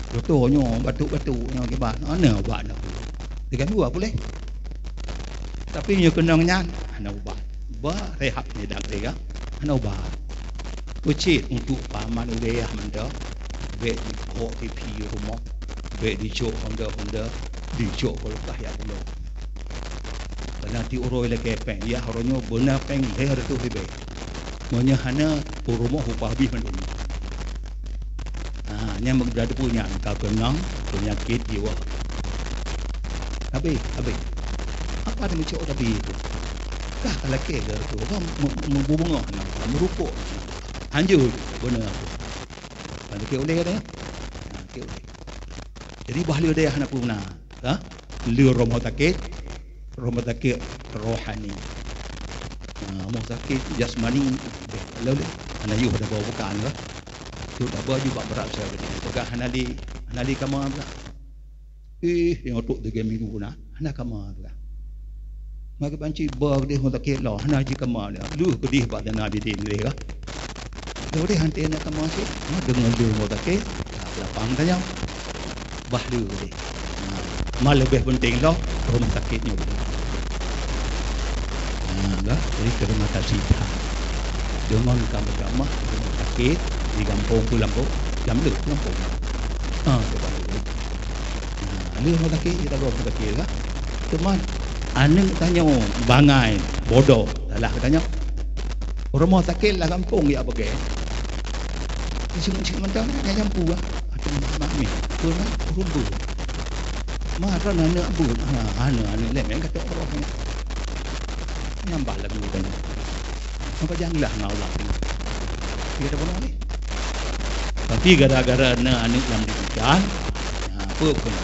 Dokto nyoe, batuk-batuk nyoe kiban, hana ubat na. Tiga dua puleh. Tapi nyoe keunong nyan, hana ubat. Ba rehab ni dak tega, hana ubat. Peucit untuk paman ulèe mantong, bèk dikok T V rumoh, bèk dicok honda-honda, dicok kulkas jak pulo. Karena ti uroe lakèe pèng, yah uroe nyoe beuna pèng lhèe reutôh ribèe. Meunyoe hana, peurumoh upah bih mandum. Ha, nyang meukeubra teupeu nyan ka keunong peunyakét jiwa. Habéh, habéh. Apa teumeucok Nabi tu? Kah ka lakèe lé tu, apa meu-, meu-, meubungoh na, meurukok na. Hanjeuet beuna. Kan lakèe ulèe dah. Ha, lakèe ulèe. Jadi bah lé dayah na peue na. Ha? Lé rumoh sakét, rumoh sakét rohani. Ha, rumoh sakét jasmani, eh, lalu hana yoh dah bawa bukan lah. Tu dah baju bak berat saya tadi. Peugah hana lé, hana lé kama pula. Eh, nyang otok tiga minggu na, hana kama pula. Maka banci ba deh rumoh sakét lah, hana ji kama pula. Lu kedih bak dana bidin deh kah. Dah udeh hante na kama cit, ma deungon lé rumoh sakét, ha, lapang tanyong. Bah lé udeh. Ha, ma leubeh penting lom rumoh sakét nyoe. Ha, dah, jadi terima kasih Tuhan. Deungon ka meutamah rumoh sakét di gampông tu lampôh, jam le gampông. Ha, coba. Ha, lé rumoh sakét, kita rumoh sakét lah. Cuma aneuk tanyoe bangai, bodoh, salah geutanyoe. Rumoh sakét lam gampông jak beugèt. Di seumeung-seumeung mantong nyan jampu ah. Aduh, mak mi. Peue na? Ureueng beuh. Ma droen aneuk beuh. Ha, aneuk, aneuk lé meukatok roh nyan. Nyan bah lagu tanyoe. Maka janganlah ngau lagi. Dia dah bunuh ni. Tapi gara-gara na aneuk lam didikan, ha, apa pun.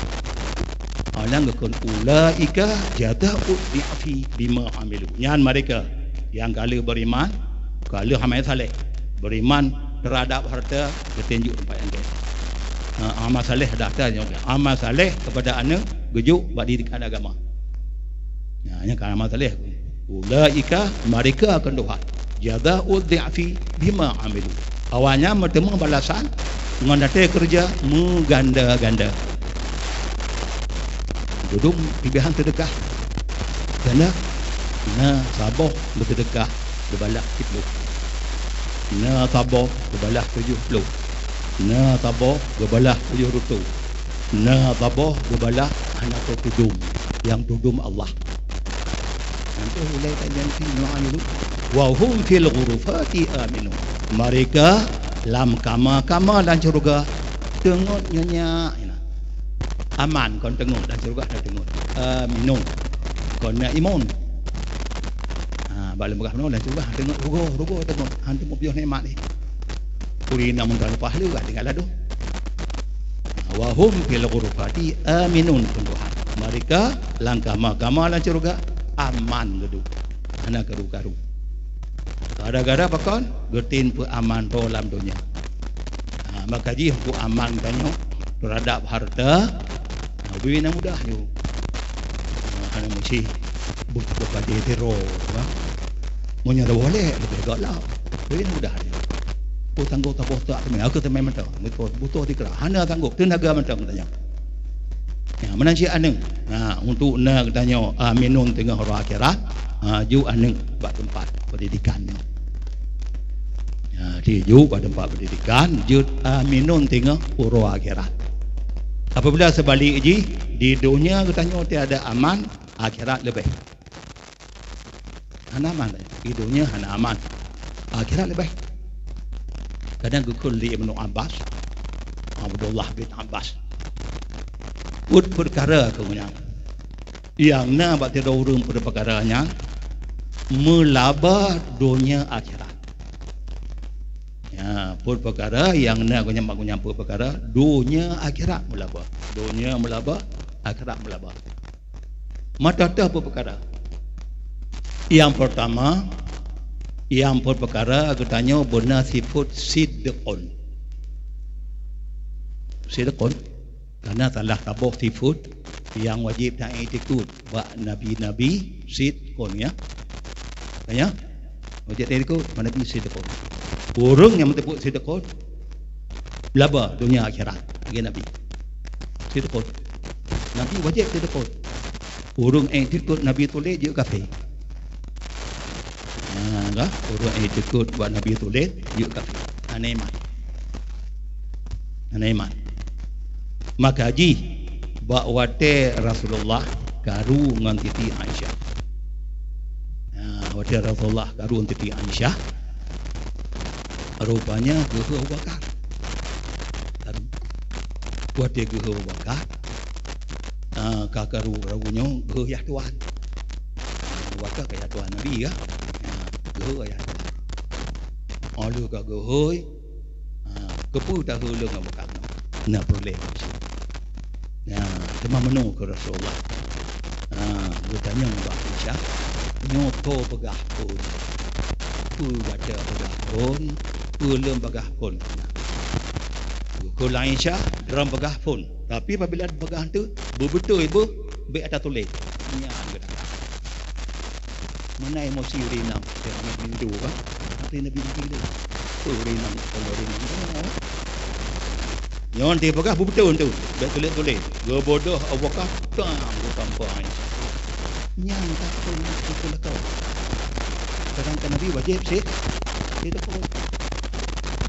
Alang geukheun ulaika jazaa'u dhi'fi bima amilu. Nyan mereka nyang ka lheueh beriman, ka lheueh amal saleh. Beriman terhadap harta, geutanjok teumpat nyang gèt. Ha, amal saleh data nyang gèt. Amal saleh kepada aneuk, geujok bak didikan agama. Nah, nyan ka amal saleh. Ulaika, mereka, kheun Tuhan, jazaa'u dhi'fi bima 'amilu. Awaknyan meuteumé balasan ngon até keureuja meuganda-ganda. Dudum pibihan seudeukah. Ganda, na saboh geuseudeukah geubalah siploh. Na saboh geubalah tujoh ploh. Na saboh geubalah tujoh reutôh. Na saboh geubalah hana tudum, nyang tudum Allah. Nyan tu ulée tajak fi ma 'amilu. Wa hum fil ghurufati aminun. Mereka lam kama-kama lam syeuruga teungeut nyenyak. Aman, kon teungeut, lam syeuruga hana teungeut. Aminun. Kon na imun. Ha, bak lôn peugah bunoe, lam syeuruga hana teungeut, rugoe, rugoe teungeut. Hana teungeut piôh nikmat nyan. Ureueng inong meutuah leupah lé, tinggai ladôm. Wa hum fil ghurufati aminun, kheun Tuhan. Mereka lam kama-kama lam syeuruga aman geuduek. Hana karu-karu. Gara-gara pakon? Geutem peuaman droe lam donya. Ha, maka jih peuaman tanyoe teuhadap hareuta, ha, ubé na mudah nyoe. Ha, hana meusi buet padé tiro, ha. Meunyoe lôn boleh leubeh galak, ubé na mudah nyoe. Peue tanggong saboh tak teumé, aku teumé mantong. Butoh, butoh dikira. Hana tanggong, teunaga mantong tanyoe. Ya, meunan cit aneuk. Ha, untuk na geutanyoe, ah, aminun teungoh uroe akhirat, ha, jok aneuk bak teumpat pendidikan nyoe. Ha, jijok bak teumpat pendidikan, jeuet aminun teungoh uroe akhirat. Apabila seubalik jih, di donya geutanyoe tiada aman, akhirat leubeh. Hana aman, di donya hana aman. Akhirat leubeh. Kadang geukheun lé Ibnu Abbas, Abdullah bin Abbas, peuet peukara keu nyan. Nyang na bak sidroe ureueng peuet peukara nyan meulaba donya akhirat. Ya, peuet peukara nyang na geuh nyan bak geuh nyan peuet peukara, donya akhirat meulaba. Donya meulaba, akhirat meulaba. Mata teuh peuet peukara. Nyang peurtama, nyang peuet peukara geutanyoe beuna sifeuet sidqon. Sidqon. Karena salah saboh sifeuet nyang wajéb taiktikeuet bak nabi-nabi sidqon, ya. Ya. Wajéb taiktikeuet bak nabi sidqon. Ureueng nyang meuteupeue sidqon, laba donya akhirat, lagée nabi. Sidqon. Nabi wajéb sidqon. Ureueng iktikeuet nabi tuléh jeuet kafé. Ha, ka? Ureueng iktikeuet bak nabi tuléh jeuet kafé. Hana iman. Hana iman. Maka jih bak watée Rasulullah karu ngon Siti Aisyah. Ha, watée Rasulullah karu ngon Siti Aisyah, rupanya geuhôi Abu Bakar. Karu. Watée geuhôi Abu Bakar, ah, ka karu-karu nyoe geuhôi yah tuan. Abu Bakar ka yah tuan Nabi, ka? Ah, geuhôi yah tuan. Óh lheueh ka geuhôi, ah, keupeue tahôi lé Abu Bakar? Na peureulée. Nah, teuma meunoe keu Rasulullah. Ha, geutanyong bak Aisyah, "Nyoe po peugah phon? Peue gata peugah phon? Peue lôn peugah phon?" Nah. Geukheun lé Aisyah, "Droe peugah phon. Tapi apabila peugah tu, beubeutôi beuh, bék ata tuléh." Nyan geutanyoe. Meunan emosi ureueng inong, ya, aneuk linto kan. Tapi Nabi Nabi tu. Tu ureueng inong, kalau ureueng inong. Nyoe teupeugah beubeutôi tu, bék tuléh-tuléh. Geubodoh Abu Bakar, tang, geutampa Aisyah. Nyan ka kheun itu lakau. Sedangkan Nabi wajéb sit, sit takut.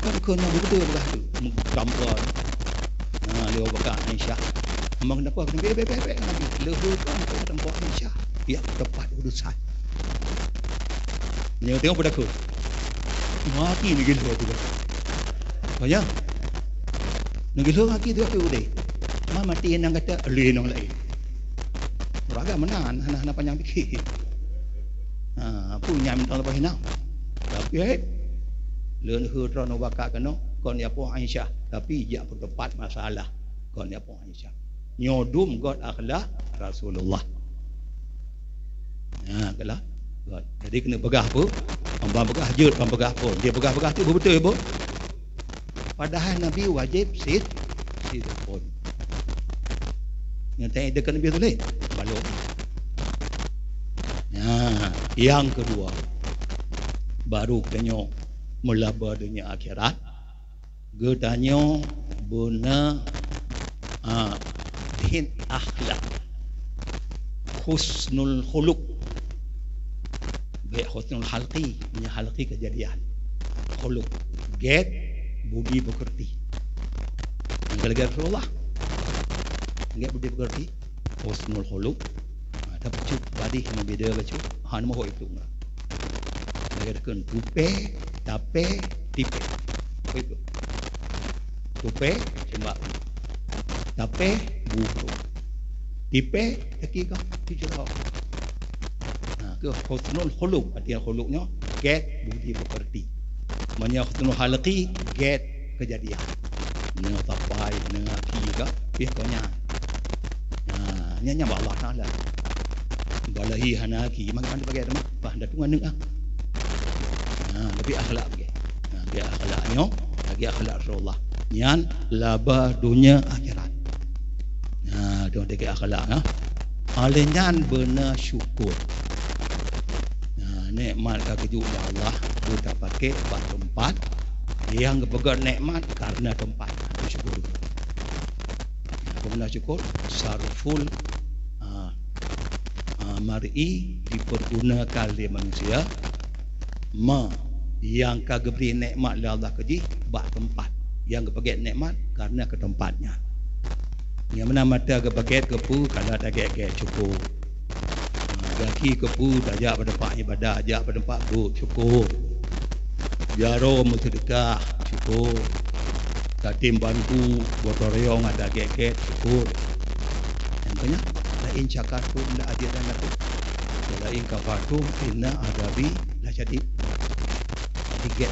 Kan kheun Nabi beutôi peugah tu, tampa. Nah, lé Abu Bakar Aisyah. Memang kenapa? Bék, bék, bék, bék, Nabi. Leuhô kan tampa Aisyah. Ya, tepat urusan. Nyoe tengok peudakot. Mati neugilho tu. Banyak. Neugilho mati tu tu deh. Ma mati nang kata lé nang lain. Raga meunan, hana, hana panyang pikir. Ha, peue nyang mantong leubeh hina. Tapi, eh, leuhô droe Abu Bakar keunoe, kon ya po Aisyah. Tapi, jak peutepat masalah. Kon ya po Aisyah. Nyoe dum göt akhlak Rasulullah. Ha, akhlak göt. Jadi keuneuk peugah peue? Ban peugah jeuet, ban peugah phon. Dia peugah-peugah tu beutôi, Bu. Padahai Nabi wajéb sit, sit phon. Nyata ideh keu Nabi Suleh. Balok. Nah, nyang keudua, baru tanyoe meulaba donya akhirat, geutanyoe beuna, ah, dhin akhlak, husnul khuluq. Bèk husnul khalqi, meunyoe khalqi keujadian. Khuluq, gèt, budi peukeurti. Nyang lagèe Rasulullah. Gèt, budi peukeurti. Husnul khuluq. Ha, tapi cut, badih nyang beda bacut. Ha, nama hok itu. Lagèe takheun tupè, tapè, tipè. Hok itu. Tupè, simbak. Tapè, bu. Tipè, taki kah, tijroh. Ha, keu husnul khuluq, arti khuluq nyoe, gèt, budi peukeurti. Meunyoe husnul khalqi, gèt, keujadian. Neu tapai, neu aki ka, pih ko nyan. Ha, nyan, nyan bak Allah Taala. Balahi hana aki, maka hana bagèe teuma, bah hana tungan neu ah. Ha, tapi akhlak bagèe. Ha, lagèe akhlak nyoe, lagèe akhlak Rasulullah. Nyan laba donya akhirat. Ha, tu lagèe akhlak, ha. Oleh nyan beuna syukur. Ha, nikmat ka geujok lé Allah, beutapaké bak teumpat nyang geupeugöt nikmat karena teumpat. Syukur. Peue makna syukur? Sarful, ah, ah, mar'i dipergunakan lé manusia, ma nyang ka geubri nikmat lé Allah keu jih bak teumpat. Nyang geupeugöt nikmat karena keu teumpat nyan. Nyang meunan mata geupeugöt keu peue, ka lheueh tagèt-gèt syukur. Gaki keupeue tajak bak teumpat ibadah, jak bak teumpat buet, syukur. Jaroe meuseudeukah, syukur. Tatem bantu gotong royong ada gét-gét, syukur. Nyang keunyan, la in syakartum la azidannakum, wa la in kafartum inna adzabi lasyadid. Tiga.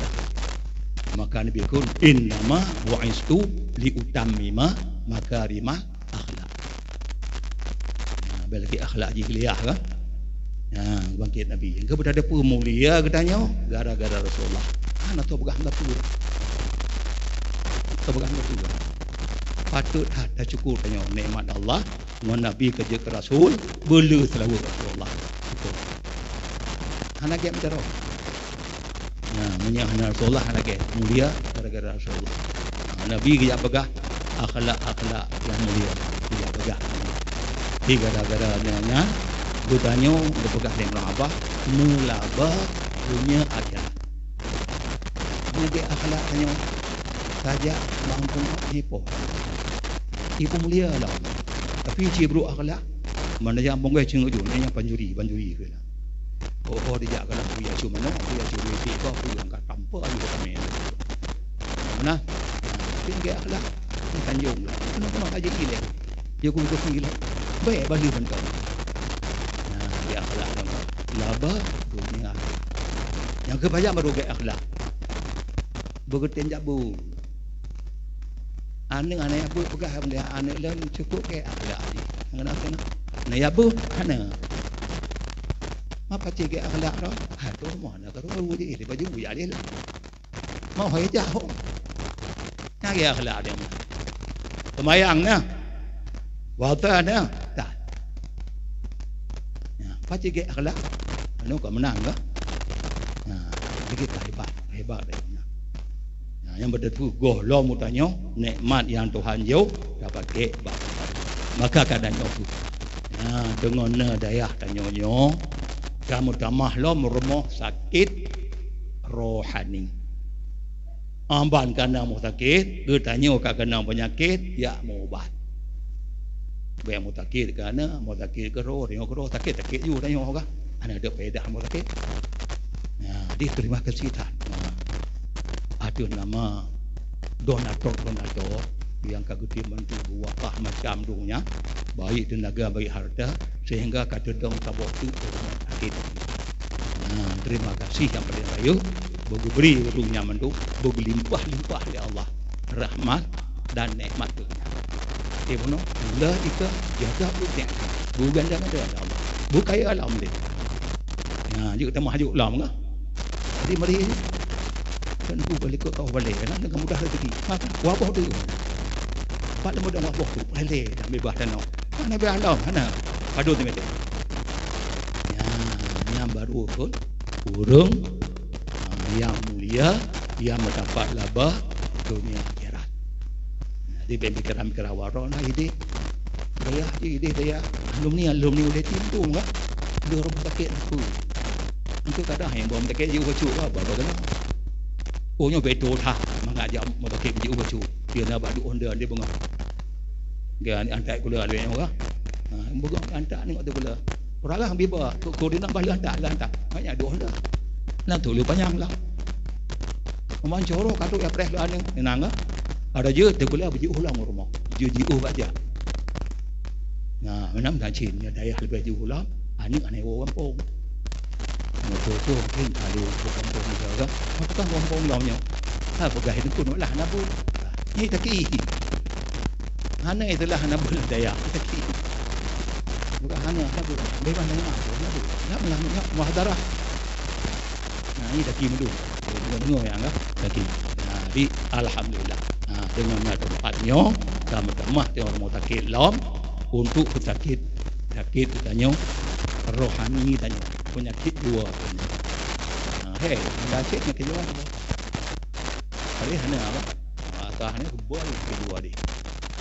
Maka Nabi kun, "Innama bu'istu li utammima makarimal akhlak." Nah, bèk lagèe akhlak jahiliyah kan? Nah, bangkét Nabi. Keu beutandai peue mulia geutanyoe gara-gara Rasulullah. Hana teupeugah hana peue. Teupeugah hana peue. Patut that tasyukur tanyoe nikmat Allah ngon Nabi keu jeuet keu Rasul, beuleu seulaweuet Rasulullah. Syukur. Hana gét meudaroe. Nah, meunyoe hana Rasulullah hana lagèe mulia gara-gara Rasulullah. Nah, Nabi geujak peugah akhlak-akhlak nyang mulia, geujak peugah. Di gara-gara nyan, nyan geutanyoe geupeugah lé Ibnu Abbas meulaba donya akhirat. Meunyoe akhlak tanyoe tajak bang pun jipoh. Jipoh mulia lah. Tapi jibrôk akhlak, mana nyang bonggai cungoh jun, nyang panjuri, panjuri keuh lah. Oh, oh, dijak ka lam kuya cuma no, kuya cuma di ko, kuya angkat tampa ayu kami. Nah, tinggi akhlak, ni tanjung lah. Kena kena kaji ilek. Dia guru kopi ilek. Baik balik kan kau. Nah, dia akhlak kan. Laba dunia. Yang kebanyakan baru gaya akhlak. Begeutém jak bu. Aneuk, aneuk beuet peugah bak aneuk lôn, cukup keu akhlak jih. Ngon aneuk, aneuk ya bu, hana. Ma pacé keu akhlak dah? Ha, tu mah na karu di baju ya lé. Mau hai jak ho. Na keu akhlak dia. Seumayang na. Puasa na. Dah. Ya, pacé keu akhlak. Anu ka meunang ka? Nah, jadi ka hebat, hebat dah. Nah, nyang beutôi goh lom tanyoe nikmat nyang Tuhan jok tapaké bak. Maka ka tanyoe tu. Nah, deungon na dayah tanyoe nyoe, ka meutamah lom rumoh sakét rohani. Amban kana meuh sakét, geutanyoe ka keunong peunyakét, jak meuubat. Bèk meuh sakét kana, meuh sakét keudroe, tanyoe keudroe sakét, sakét ju tanyoe ka. Hana deuh faedah meuh sakét. Nah, di terima kasih that. Nah, ateueh nama donator-donator nyang ka geutem bantu beuwakah macam donya, baik teunaga, baik harta, sehingga ka teudong saboh teuk ureueng sakét. Nah, terima kasih nyang paleng rayeuk, beugeubri ureueng nyan mandum, beulimpah-limpah lé Allah rahmat dan nikmat geuh nyan. Di bunoe, ulaika jazaa'un nikmat. Beuganda-ganda lé Allah. Beukaya alam deh. Nah, jeuet tamah jeuet lam kah? Jadi mari kan bu balik keu kau balai, kan dengan mudah rezeki. Maka waboh tu. Pat lé mudah waboh tu, balai dan bebas dan. Nabi Adam hana padum teumèe. Nyan, nyan baru kon ureueng, ha, nyang mulia, nyang meudapat laba donya akhirat. Nah, di bèk pikiran-pikiran awak droe na idéh. Dayah jih idéh dayah. Alumni, alumni ulèe tintu ka. Lheueh rumoh sakét aku. Engkau kadang yang bawa sakét jiôh bacut ka, baru kena. Oh, nyoe beutôi that mangat jak rumah sakét jiôh bacut. Dia na bak duek honda dia beungoh. Dia antak kula lé nyoe ka. Ha, beungoh antak ni waktu kula. Urang lah biba, ko, ko dia nak bak lheueh antak, lheueh antak. Banyak duek honda. Nah, tu lheueh panyang lah. Memang coro kadok ya preh lheueh aneuk, nang ka. Ada je teukuliah beujiôh lom rumoh. Jiôh, jiôh bak jak. Nah, meunan meunan cit, nyoe dayah leubeh jiôh lom, aneuk hana iwoe gampông. Nyoe tutoe mungkin ka lheueh gampông juga. Maka kan gampông lom nyoe. Ha, peugah itu pun lah hana buet. Nyoe taki. Hana itulah hana buet dayah. Taki. Bukan hana, hana buet. Bebas dengan apa? Hana buet. Nak melah, nak muhadharah. Nah, ini taki meudu. Deungoe nyang ka lagi. Nah, di alhamdulillah. Nah, deungon nyan teumpat nyoe, ka meutamah teuh rumoh sakét lom untuk peusakét, sakét geutanyoe, rohani geutanyoe, peunyakét jiwa geutanyoe. Nah, he, anda cek nyang keujeuet apa? Hari hana apa? Masa hana kebal keujeuet deh.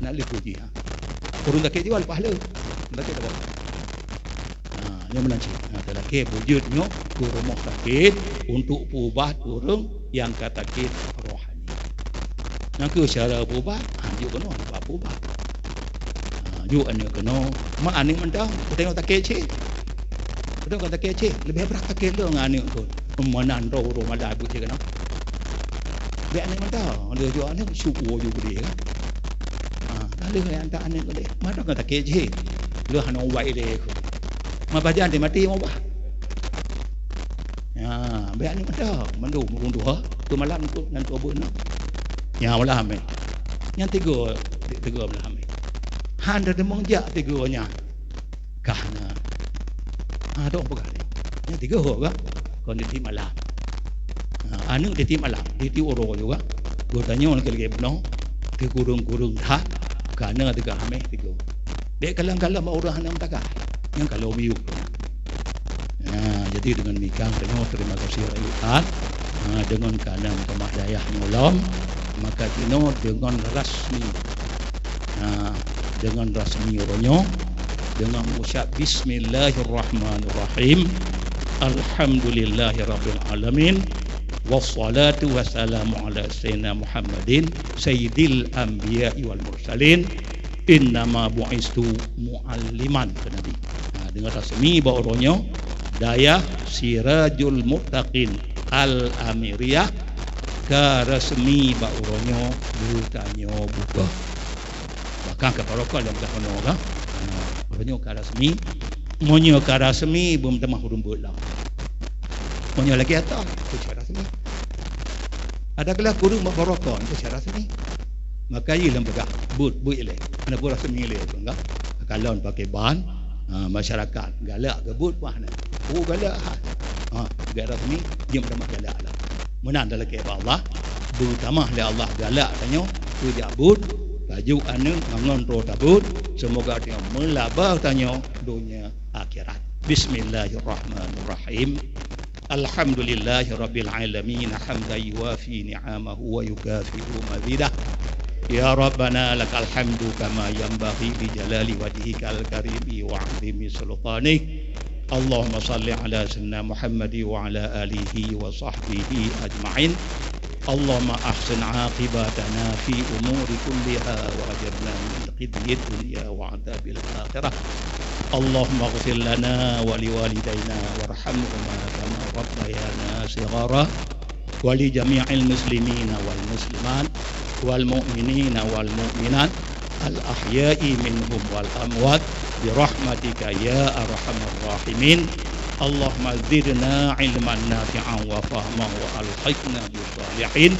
Nak lé puji, ha. Ureueng sakét jiwa leupah lé. Sakét apa? Ha, nyoe meunan cit. Ha, talakée beujeuet nyoe keu rumoh sakét untuk peuubat ureueng nyang ka sakét rohani. Nyang keu cara peuubat, ha, jok keunoe bak peuubat. Ha, jok aneuk keunoe, mak aneuk mantong, keutanyoe sakét cit. Keutanyoe ka sakét cit, leubeh brat sakét lom ngon aneuk keuh. Meunan droe ureueng malam buet cit keunoe. Bèk aneuk mantong, lheueh jok aneuk, syukur ju keudeh kan. Ha, ka lheueh antak aneuk keudeh. Mantong ka sakét cit. Lheueh hana ubat ilèe keuh. Ma pajan teuh maté meuubah. Ya, bèk aneuk mantong. Mandum ureueng tuha, keu malam tu nan tuha beuet nyoe. Ya, malam eh. Nyan tiga, tiga malam eh. Han teudeungoe jak tiga nyan. Kah na. Ha, dok peugah lé. Nyang tiga ho ka. Kon di tiep malam. Ha, aneuk di tiep malam, di tiep uroe juga. Geutanyoe lagèe-lagèe bunoe, keu kureueng-kureueng that, ka na teuka hamé tiga. Dek kalon-kalon bak ureueng hana meutakah. Nyang ka lheueh miyueb. Ha, jadi deungon meunan tanyoe terima kasih rayeuk that. Ha, deungon ka na meutamah dayah nyoe lom, maka jinoe deungon rasmi. Ha, deungon rasmi uroe nyoe, deungon mengucap bismillahirrahmanirrahim. Alhamdulillahirabbil alamin. Wassalatu wassalamu ala sayyidina Muhammadin sayyidil anbiya'i wal mursalin. Innama bu'istu mualliman, kata Nabi. Ha, deungon rasmi bak uroe nyoe, Dayah Sirajul Muttaqin Al-Amiriyah ka rasmi bak uroe nyoe geutanyoe buka. Bahkan ka barokon lom dah keunoe ka. Ha, uroe nyoe ka rasmi. Meunyoe ka rasmi, beumeudamah ureueng beuet lom. Meunyoe lagèe ata, itu cara seni. Ada gelah kureueng bak barokon, itu cara seni. Maka iya lôn peugah, buet, buet ilèe. Hana buet rasmi ilèe, peugah. Kalon pakai ban, ha, masyarakat galak geubuet bah na. Oh, galak ha. Ha, gak rasmi, dia meutamah galak lah. Meunan dah lakèe bak Allah, beutamah lé Allah galak tanyoe, keu jak buet, laju aneuk ngon droe tabuet, seumoga tanyoe meulaba tanyoe donya akhirat. Bismillahirrahmanirrahim. Alhamdulillahirabbil alamin, hamdan yuwafi ni'amahu wa yukafi'u mazidah. Ya Rabbana lakal hamdu kama yanbaghi li jalali wajhikal karimi wa 'azimi sultanik. Allahumma shalli ala sayyidina Muhammad wa ala alihi wa sahbihi ajma'in. Allahumma ahsin aqibatana fi umuri kulliha wa ajirna min khizyid dunya wa adzabil akhirah. Allahumma ighfir lana wa liwalidaina warhamhuma kama rabbayana shighara, wa li jami'il muslimina wal muslimat, wal mu'minina wal mu'minat, al ahya'i minhum wal amwat, bi rahmatika ya arhamar rahimin. Allahumma zidna ilman nafi'an wa fahman wa alhiqna bis salihin.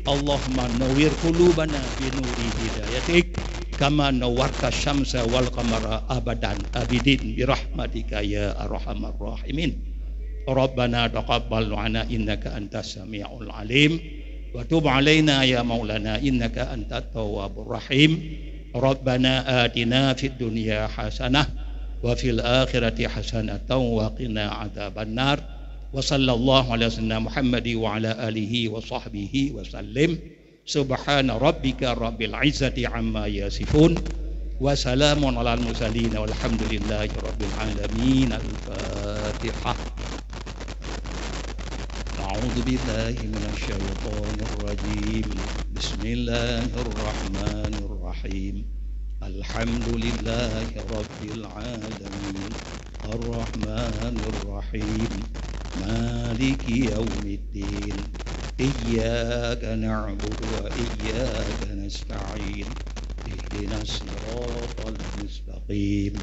Allahumma nawwir qulubana bi nuri hidayatik, kama nawwarta syamsa wal qamara abadan abidin, bi rahmatika ya arhamar rahimin. Rabbana taqabbal du'ana innaka antas sami'ul alim, wa tub alaina ya maulana innaka antat tawwabur rahim. Rabbana atina fid dunya hasanah wa fil akhirati hasanatan wa qina adzabannar. Wa sallallahu ala sayyidina Muhammadi wa ala alihi wa sahbihi wa sallim. Subhana rabbika rabbil izzati amma yasifun. Wa salamun alal mursalin walhamdulillahi rabbil alamin. Al-Fatihah. أعوذ بالله من الشيطان الرجيم. بسم الله الرحمن الرحيم. الحمد لله رب العالمين. الرحمن الرحيم. مالك يوم الدين. إياك نعبد وإياك نستعين. اهدنا الصراط المستقيم.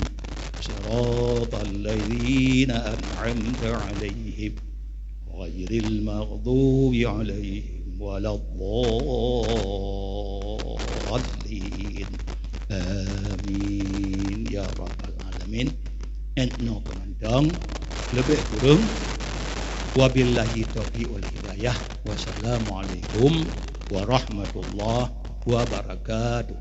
صراط الذين أنعمت عليهم غير المغضوب عليهم ولا الضالين. آمين يا رب العالمين. Ét noe keumantong, leubeh kureueng, wabillahi taufiq wal hidayah. Wassalamualaikum warahmatullahi wabarakatuh.